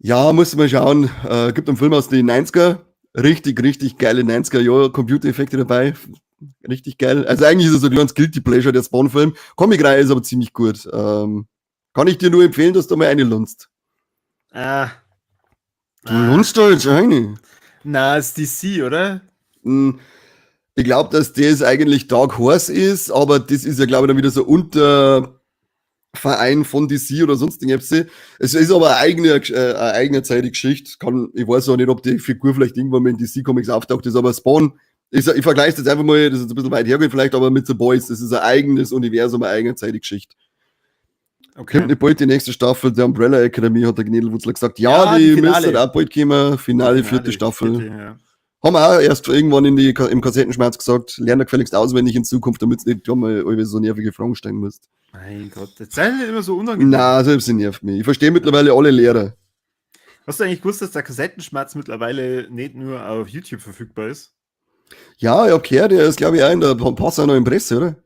Ja, muss man schauen. Gibt einen Film aus den 90er. Richtig, richtig geile 90er Jahre Computereffekte dabei. Richtig geil. Also eigentlich ist es so ein kleines Guilty Pleasure, der Spawn-Film. Comic-Reihe ist aber ziemlich gut. Kann ich dir nur empfehlen, dass du mal eine lunst. Du lunst da jetzt eine? Na, ist DC, oder? Ich glaube, dass das eigentlich Dark Horse ist, aber das ist ja, glaube ich, dann wieder so Unterverein von DC oder sonst irgendwas. Es ist aber eine eigene Zeit die Geschichte. Ich weiß auch nicht, ob die Figur vielleicht irgendwann mal in DC Comics auftaucht ist, aber Spawn, ich vergleiche das jetzt einfach mal, das ist ein bisschen weit hergeholt vielleicht, aber mit The Boys, das ist ein eigenes Universum, eine eigene Zeit die Geschichte. Okay. Kommt nicht bald die nächste Staffel der Umbrella Academy, hat der Gnädelwurzler gesagt. Ja, die müsste auch bald kommen. Finale, vierte Staffel. Vierte, ja. Haben wir auch erst irgendwann im Kassettenschmerz gesagt, lerne gefälligst auswendig in Zukunft, damit du nicht mal so nervige Fragen stellen musst. Mein Gott, das sei nicht immer so unangenehm. Na, selbst sie nervt mich. Ich verstehe mittlerweile alle Lehrer. Hast du eigentlich gewusst, dass der Kassettenschmerz mittlerweile nicht nur auf YouTube verfügbar ist? Ja, ich hab gehört, der ist, glaube ich, auch in der Passau noch in Presse, oder?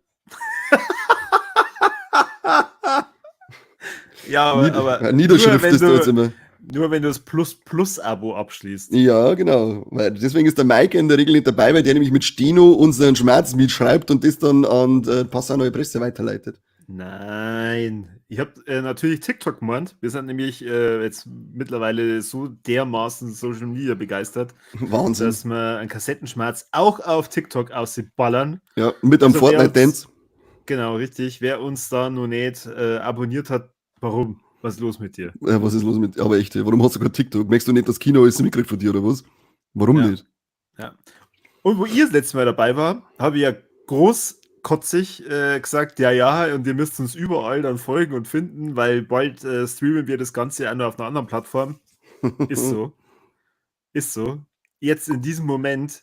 Ja, aber Niederschrift nur, ist da jetzt immer. Nur wenn du das Plus-Plus-Abo abschließt. Ja, genau. Weil deswegen ist der Mike in der Regel nicht dabei, weil der nämlich mit Steno unseren Schmerz mitschreibt und das dann an Passau Neue Presse weiterleitet. Nein. Ich habe natürlich TikTok gemeint. Wir sind nämlich jetzt mittlerweile so dermaßen Social Media begeistert. Wahnsinn. Dass wir einen Kassettenschmerz auch auf TikTok auszuballern. Ja, mit einem Fortnite-Dance. Genau, richtig. Wer uns da noch nicht abonniert hat, warum? Was ist los mit dir? Ja, was ist los mit dir? Aber echt, warum hast du kein TikTok? Merkst du nicht, dass Kino alles mitkriegt von dir, oder was? Warum nicht? Ja. Und wo ihr das letzte Mal dabei war, habe ich ja großkotzig gesagt, ja, und ihr müsst uns überall dann folgen und finden, weil bald streamen wir das Ganze auch noch auf einer anderen Plattform. Ist so. Ist so. Jetzt in diesem Moment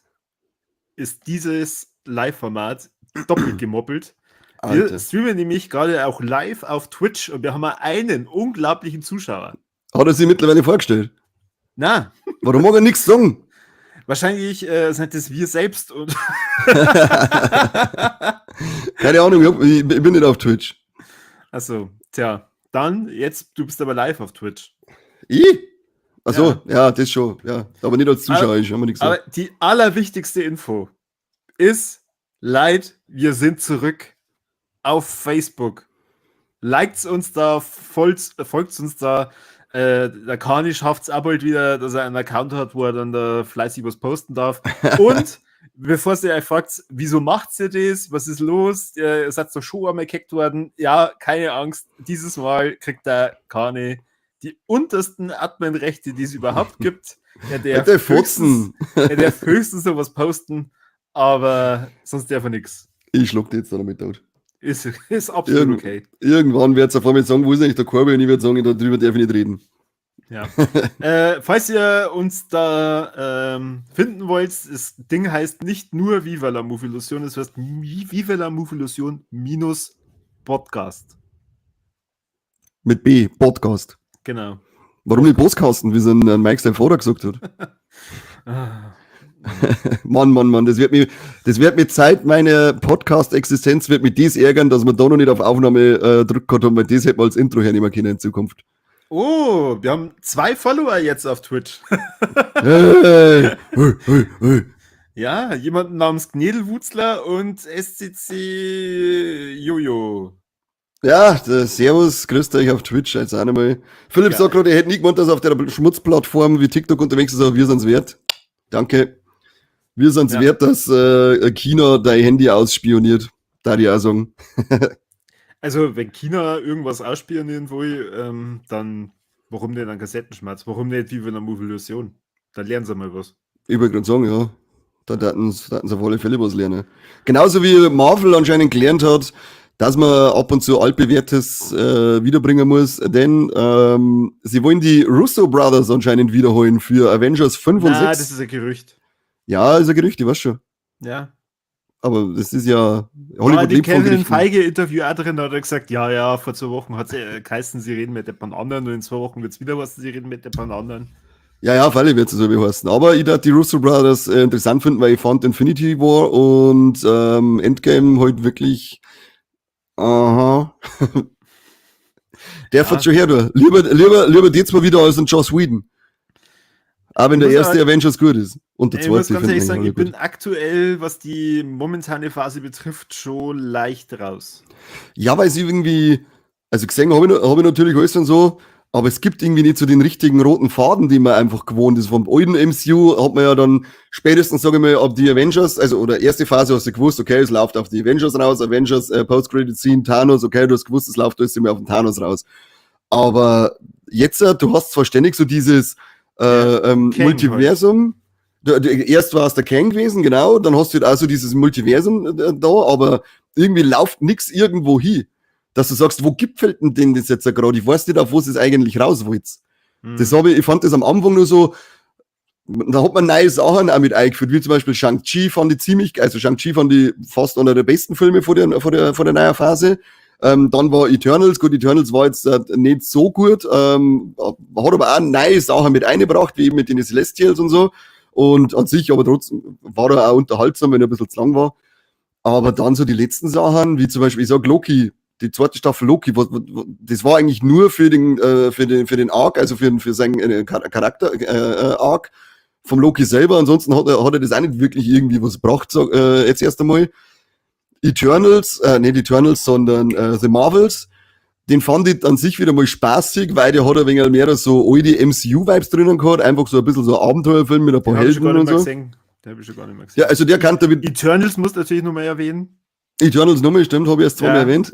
ist dieses Live-Format doppelt gemoppelt. Alter. Wir streamen nämlich gerade auch live auf Twitch und wir haben einen unglaublichen Zuschauer. Hat er sich mittlerweile vorgestellt? Na. Warum mag er nichts sagen? Wahrscheinlich sind das wir selbst. Und Keine Ahnung, ich bin nicht auf Twitch. Achso, tja. Dann, jetzt, du bist aber live auf Twitch. Ich? Achso, ja, das schon. Ja. Aber nicht als Zuschauer, ich habe mir nichts gesagt. Aber die allerwichtigste Info ist, Leid, wir sind zurück auf Facebook. Liked's uns da, folgt uns da. Der Kani schafft es auch bald wieder, dass er einen Account hat, wo er dann da fleißig was posten darf. Und bevor ihr euch fragt, wieso macht ihr das? Was ist los? Ihr seid doch schon einmal gehackt worden. Ja, keine Angst. Dieses Mal kriegt der Kani die untersten Admin-Rechte, die es überhaupt gibt. Er darf höchstens noch was posten, aber sonst darf er nichts. Ich schluck dir jetzt da damit tot. Ist absolut okay. Irgendwann wird es auf einmal sagen, wo ist eigentlich der Corby? Und ich werde sagen, darüber darf ich nicht reden. Ja. Falls ihr uns da finden wollt, das Ding heißt nicht nur Viva la Movilusion, es heißt Viva la Movilusion minus Podcast. Mit B, Podcast. Genau. Warum nicht Postkasten, wie es ein Mike sein Vater gesagt hat? Ah. Mann, Mann, Mann, das wird mir Zeit meiner Podcast-Existenz wird mich dies ärgern, dass wir da noch nicht auf Aufnahme drückt gehabt haben, weil das hätten wir als Intro hernehmen können in Zukunft. Oh, wir haben zwei Follower jetzt auf Twitch. Hey, hey, hey, hey. Ja, jemanden namens Gnedelwutzler und SCC Jojo. Ja, der Servus, grüßt euch auf Twitch jetzt auch nochmal. Philipp Geil. sagt gerade, er hätte nie gemeint, dass er auf der Schmutzplattform wie TikTok unterwegs ist, aber wir sind's wert. Danke. Wir sind's wert, dass China dein Handy ausspioniert. Da die auch sagen. Also, wenn China irgendwas ausspionieren will, dann warum denn ein Kassettenschmatz? Warum nicht Viva la Movolution? Dann lernen sie mal was. Ich wollte gerade sagen, ja. Da hätten sie auf alle Fälle was lernen. Genauso wie Marvel anscheinend gelernt hat, dass man ab und zu altbewährtes wiederbringen muss, denn sie wollen die Russo Brothers anscheinend wiederholen für Avengers 5 und Na, 6. das ist ein Gerücht. Ja, ist ein Gerücht, ich weiß schon. Ja. Aber das ist ja War Hollywood die lebt von Kevin Gerüchten. Feige Interview auch drin, da hat er gesagt, ja, vor 2 Wochen hat es geheißen, sie reden mit den anderen und in 2 Wochen wird es wieder was, sie reden mit den anderen. Ja, freilich wird es so wie heißen. Aber ich darf die Russo Brothers interessant finden, weil ich fand Infinity War und Endgame halt wirklich. Aha. Der fährt schon her, du. Lieber, lieber, lieber die zwei wieder als ein Joss Whedon. Aber wenn Ich der muss erste aber- Avengers gut ist. Und der Ich muss zweite ganz finde ehrlich ich sagen, alle ich gut. bin aktuell, was die momentane Phase betrifft, schon leicht raus. Ja, weil sie irgendwie, also gesehen habe ich, hab ich natürlich alles und so, aber es gibt irgendwie nicht so den richtigen roten Faden, den man einfach gewohnt ist. Vom alten MCU hat man ja dann spätestens, sage ich mal, ab die Avengers, also oder erste Phase hast du gewusst, okay, es läuft auf die Avengers raus, Avengers, Post-Credit-Scene, Thanos, okay, du hast gewusst, es läuft alles immer auf den Thanos raus. Aber jetzt, du hast zwar ständig so dieses Kang Multiversum. Erst war es der Kang gewesen, genau, dann hast du halt auch so dieses Multiversum da, aber irgendwie läuft nix irgendwo hin. Dass du sagst, wo gipfelt denn das jetzt gerade? Ich weiß nicht, auf wo es eigentlich raus wollt. Das habe ich, ich fand das am Anfang nur so, da hat man neue Sachen auch mit eingeführt, wie zum Beispiel Shang-Chi fand ich ziemlich, also Shang-Chi fand ich fast einer der besten Filme vor der neuen Phase. Dann war Eternals, gut, Eternals war jetzt nicht so gut, hat aber auch neue Sachen mit eingebracht, wie eben mit den Celestials und so. Und an sich, aber trotzdem war er auch unterhaltsam, wenn er ein bisschen zu lang war. Aber dann so die letzten Sachen, wie zum Beispiel, ich sag Loki, die zweite Staffel Loki, das war eigentlich nur für den Arc, also für seinen Charakter Arc vom Loki selber. Ansonsten hat er das auch nicht wirklich irgendwie was gebracht, so, jetzt erst einmal. Eternals, nicht Eternals, sondern The Marvels, den fand ich an sich wieder mal spaßig, weil der hat ein wenig mehr so alte MCU-Vibes drinnen gehabt, einfach so ein bisschen so ein Abenteuerfilm mit ein paar Den hab ich schon Helden gar und nicht mehr so. gesehen. Den hab ich schon gar nicht mehr gesehen. Ja, also der kann damit Eternals musst du natürlich noch mal erwähnen. Eternals nochmal, stimmt, habe ich erst zweimal erwähnt.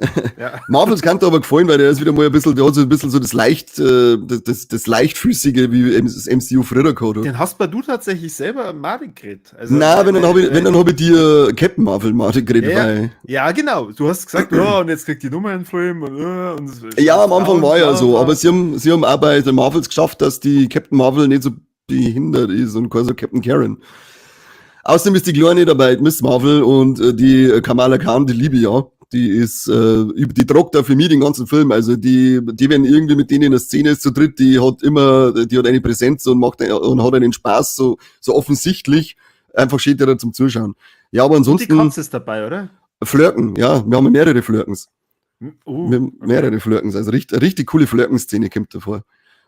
Marvels kann dir aber gefallen, weil der ist wieder mal ein bisschen, der hat so ein bisschen so das leichtfüßige, wie das MCU früher gehabt hat. Den hast du tatsächlich selber madig geredet. Also, Nein, wenn dann habe ich dir Captain Marvel madig geredet, Ja. weil Ja, genau. Du hast gesagt, ja, und jetzt kriegt die Nummer einen Film und Ja, am Anfang war ja bla, so, bla. aber sie haben auch bei den Marvels geschafft, dass die Captain Marvel nicht so behindert ist und kein so Captain Karen. Außerdem ist die Kleine dabei, Miss Marvel und die Kamala Khan, die liebe ich ja. Die tragt da für mich den ganzen Film. Also die, wenn irgendwie mit denen in der Szene ist zu dritt, die hat immer, die hat eine Präsenz und macht und hat einen Spaß, so, so offensichtlich. Einfach steht der da zum Zuschauen. Ja, aber Und die ansonsten. Katze ist dabei, oder? Flörken, ja, wir haben mehrere Flörkens. Wir haben Okay. mehrere Flörkens, also richtig, richtig coole Flörken-Szene kommt davor.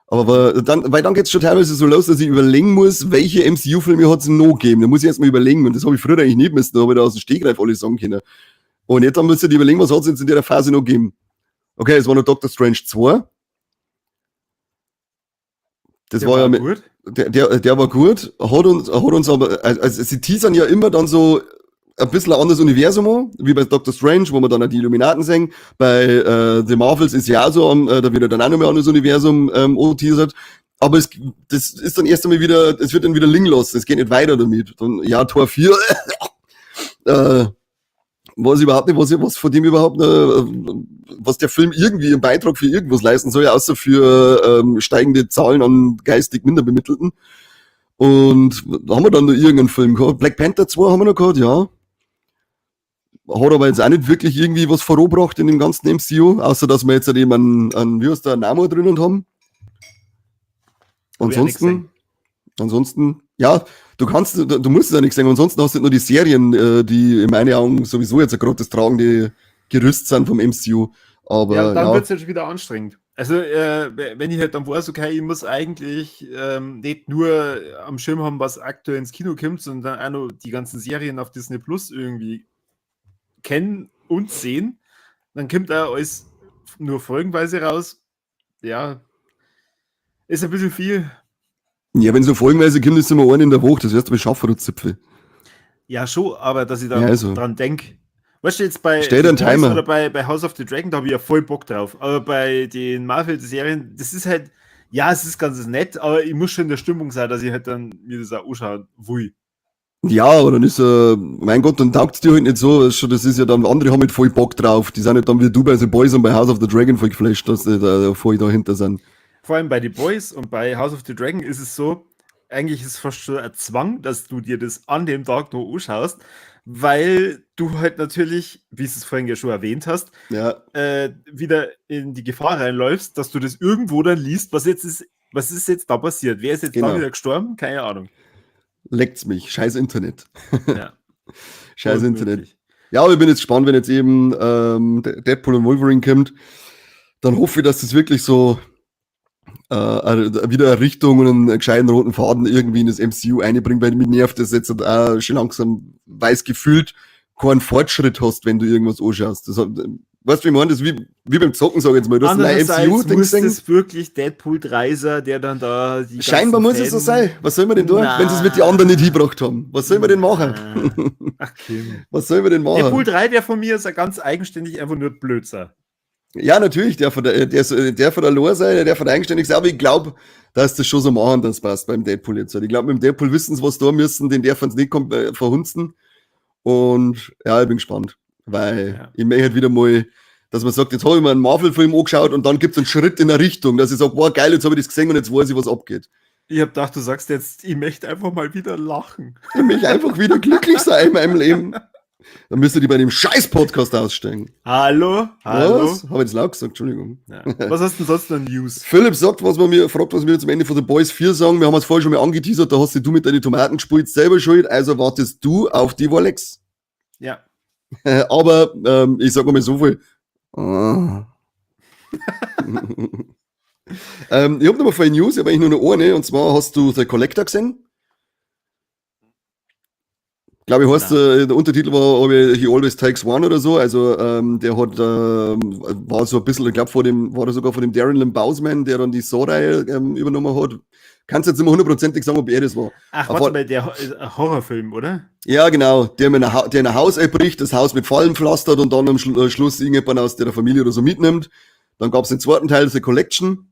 Aber weil dann geht's schon teilweise so los, dass ich überlegen muss, welche MCU-Filme hat's noch gegeben. Da muss ich erst mal überlegen. Und das habe ich früher eigentlich nicht müssen, da habe ich da aus dem Stegreif alle sagen können. Und jetzt dann müsst ihr überlegen, was hat's jetzt in der Phase noch gegeben. Okay, es war noch Doctor Strange 2. Das Der war ja mit, gut. der war gut, hat uns aber, also sie teasern ja immer dann so ein bisschen ein anderes Universum an, wie bei Doctor Strange, wo wir dann auch die Illuminaten sehen. Bei The Marvels ist ja auch so, da wird ja dann auch noch mal ein anderes Universum angeteasert. Aber das ist dann erst einmal wieder, es wird dann wieder liegen lassen, es geht nicht weiter damit. Dann, ja, Thor 4, weiß ich überhaupt nicht, was von dem überhaupt, was der Film irgendwie einen Beitrag für irgendwas leisten soll, außer für steigende Zahlen an geistig Minderbemittelten. Und da haben wir dann noch irgendeinen Film gehabt. Black Panther 2 haben wir noch gehabt, ja. Hat aber jetzt auch nicht wirklich irgendwie was vorangebracht in dem ganzen MCU, außer dass wir jetzt halt eben einen, wie heißt der, Namor drinnen haben. Hab ich auch nicht Ansonsten, ansonsten, ja, du musst es ja nicht sehen. Ansonsten hast du nur die Serien, die in meinen Augen sowieso jetzt gerade das tragende Gerüst sind vom MCU. Aber Ja, dann ja, wird es ja schon wieder anstrengend. Also, wenn ich halt dann weiß, okay, ich muss eigentlich nicht nur am Schirm haben, was aktuell ins Kino kommt, sondern auch noch die ganzen Serien auf Disney Plus irgendwie kennen und sehen, dann kommt da alles nur folgenweise raus. Ja, ist ein bisschen viel. Ja, wenn so folgenweise kommt, ist immer einen in der Woche, das wirst du schaffen, du Zipfel. Ja, schon, aber dass ich dann Ja, also. dran denk. Weißt du, jetzt bei Stell dir einen The Boys Timer. oder bei House of the Dragon, da habe ich ja voll Bock drauf. Aber bei den Marvel-Serien, das ist halt, ja, es ist ganz nett, aber ich muss schon in der Stimmung sein, dass ich halt dann mir das auch anschauen will. Ja, aber dann ist, mein Gott, dann taugt's dir halt nicht so, weißt du, das ist ja dann, andere haben halt voll Bock drauf, die sind nicht dann wie du bei The Boys und bei House of the Dragon voll geflasht, dass sie da voll dahinter sind. Vor allem bei The Boys und bei House of the Dragon ist es so, eigentlich ist es fast schon ein Zwang, dass du dir das an dem Tag noch anschaust, weil du halt natürlich, wie du es vorhin ja schon erwähnt hast, wieder in die Gefahr reinläufst, dass du das irgendwo dann liest, was ist jetzt da passiert? Wer ist jetzt da wieder gestorben? Keine Ahnung. Leckt's mich. Scheiß Internet. Ja. Scheiß Unmöglich. Internet. Ja, aber ich bin jetzt gespannt, wenn jetzt eben Deadpool und Wolverine kommt, dann hoffe ich, dass das wirklich so wieder eine Richtung und einen gescheiten roten Faden irgendwie in das MCU einbringt, weil mich nervt das jetzt auch schon langsam, weiß gefühlt, keinen Fortschritt hast, wenn du irgendwas anschaust. Das hat, weißt du, wie ich meine? Das ist wie beim Zocken, sag ich jetzt mal. Du hast ein Andererseits MCU-Ding muss gesehen. das wirklich Deadpool 3 sein, der dann da die Scheinbar ganzen muss es so Fäden sein. Was soll man denn tun, wenn sie es mit den anderen nicht hingebracht haben? Was soll man denn machen? Na. Ach, Kim. Was soll man denn machen? Deadpool 3, der von mir ist ja ganz eigenständig einfach nur blöd sein. Ja, natürlich, der von der Lore sein, der von der eigenständig sein, aber ich glaub, dass das schon so machen, das passt beim Deadpool jetzt. Ich glaub, mit dem Deadpool wissen sie, was da müssen, den dürfen sie nicht verhunzen. Und ja, ich bin gespannt, weil ich möchte halt wieder mal, dass man sagt, jetzt habe ich mir einen Marvel-Film angeschaut und dann gibt's einen Schritt in eine Richtung, dass ich sag, boah, geil, jetzt habe ich das gesehen und jetzt weiß ich, was abgeht. Ich hab gedacht, du sagst jetzt, ich möchte einfach mal wieder lachen. Ich möchte einfach wieder glücklich sein in meinem Leben. Dann müsst ihr die bei dem scheiß Podcast aussteigen. Hallo? Hallo? Was? Hab ich jetzt laut gesagt, Entschuldigung. Ja. Was hast du denn sonst noch News? Philipp sagt, was man mir fragt, was wir zum Ende von The Boys 4 sagen. Wir haben es vorher schon mal angeteasert, da hast du mit deinen Tomaten gespielt, selber schuld, also wartest du auf die Rolex. Ja. Aber ich sag mal so viel. Ah. Ich hab noch mal eine News, ich hab eigentlich nur noch eine, und zwar hast du The Collector gesehen? Glaube ich, heißt, der Untertitel war, ob ich, He Always Takes One oder so. Also der hat war so ein bisschen, ich glaub, vor dem, war er sogar von dem Darren Lynn Bousman, der dann die Saw-Reihe übernommen hat. Kannst jetzt immer hundertprozentig sagen, ob er das war. Ach, Auf warte mal, der ist ein Horrorfilm, oder? Ja, genau. Der, mit einer der in ein Haus einbricht, das Haus mit Fallen pflastert und dann am Schluss irgendjemand aus der Familie oder so mitnimmt. Dann gab's den zweiten Teil, The Collection.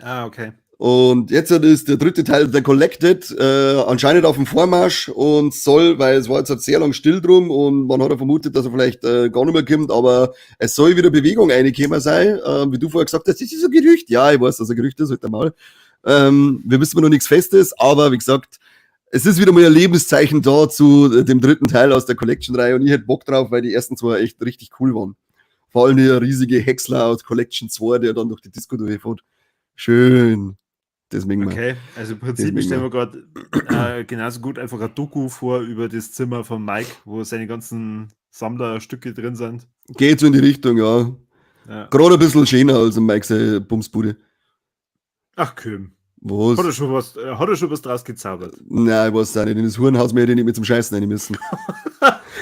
Ah, okay. Und jetzt ist der dritte Teil, The Collected, anscheinend auf dem Vormarsch und soll, weil es war jetzt halt sehr lang still drum und man hat ja vermutet, dass er vielleicht gar nicht mehr kommt, aber es soll wieder Bewegung reingekommen sein. Wie du vorher gesagt hast, das ist ein Gerücht. Ja, ich weiß, dass ein Gerücht ist, halt einmal. Wir wissen noch nichts Festes, aber wie gesagt, es ist wieder mal ein Lebenszeichen da zu dem dritten Teil aus der Collection-Reihe und ich hätte Bock drauf, weil die ersten zwei echt richtig cool waren. Vor allem der riesige Häcksler aus Collection 2, der dann durch die Disco durchfährt. Schön. Das mögen wir. Okay, also im Prinzip Das mögen stellen wir. wir grad genauso gut einfach ein Doku vor über das Zimmer von Mike, wo seine ganzen Sammlerstücke drin sind. Geht so in die Richtung, ja. Ja. Gerade ein bisschen schöner als im Mike seine Bumsbude. Ach, Köhm. Was? Hat er schon was, hat er schon was draus gezaubert? Nein, ich weiß auch nicht. In das Hurenhaus mehr hätte ich nicht mehr zum Scheißen rein müssen.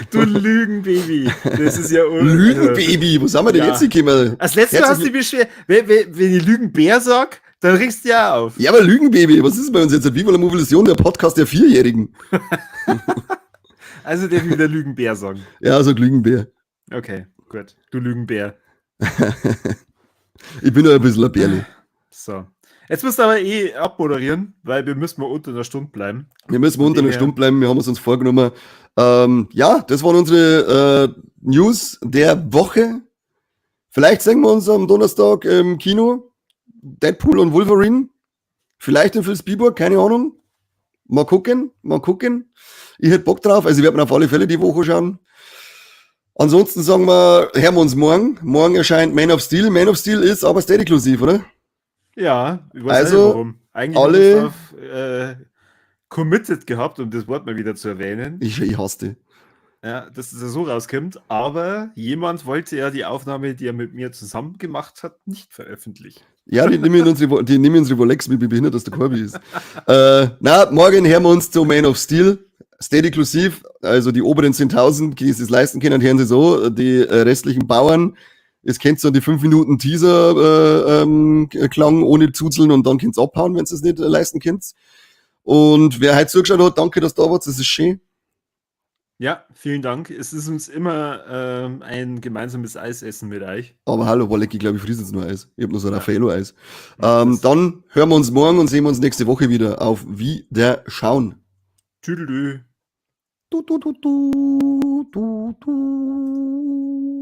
Du Lügenbaby. Das ist ja Lügenbaby? Wo sind wir denn Ja. jetzt gekommen? Als letztes Mal Herzlich hast du dich beschwert. Wenn ich Lügenbär sag, dann regst du ja auf. Ja, aber Lügenbaby, was ist bei uns jetzt? Viva la Mobilisation, der Podcast der Vierjährigen. Also darf ich wieder Lügenbär sagen. Ja, sag Lügenbär. Okay, gut. Du Lügenbär. Ich bin ja ein bisschen ein Bärli. So. Jetzt musst du aber eh abmoderieren, weil wir müssen mal unter einer Stunde bleiben. Wir müssen mal unter einer Von dem her. Stunde bleiben, wir haben es uns vorgenommen. Ja, das waren unsere News der Woche. Vielleicht sehen wir uns am Donnerstag im Kino. Deadpool und Wolverine. Vielleicht in Vilsbiburg, keine Ahnung. Mal gucken, mal gucken. Ich hätte Bock drauf, also ich werde mir auf alle Fälle die Woche schauen. Ansonsten sagen wir, hören wir uns morgen. Morgen erscheint Man of Steel. Man of Steel ist aber Steady-exklusiv, oder? Ja, ich weiß Also, nicht warum. Eigentlich alle- haben wir auf committed gehabt, um das Wort mal wieder zu erwähnen. Ich hasse die. Ja, dass es ja so rauskommt. Aber jemand wollte ja die Aufnahme, die er mit mir zusammen gemacht hat, nicht veröffentlichen. Ja, die nehmen unsere Rolex, wie behindert das der Corby ist. Na, morgen hören wir uns zu Man of Steel. Steady-exklusiv, also die oberen 10.000, die es sich leisten können, hören sie so. Die restlichen Bauern, es kennt so die 5 Minuten Teaser Klang ohne Zuzeln und dann könnt's abhauen, wenn es nicht leisten könnt. Und wer heute zugeschaut hat, danke, dass du da warst, das ist schön. Ja, vielen Dank. Es ist uns immer ein gemeinsames Eisessen mit euch. Aber hallo, Wolleck, ich glaube, ich friese jetzt nur Eis. Ich hab nur so ein Ja. Raffaello-Eis. Ja, Dann hören wir uns morgen und sehen wir uns nächste Woche wieder. Auf Wiederschauen. Tüdelü. Du, du, du, du, du, du.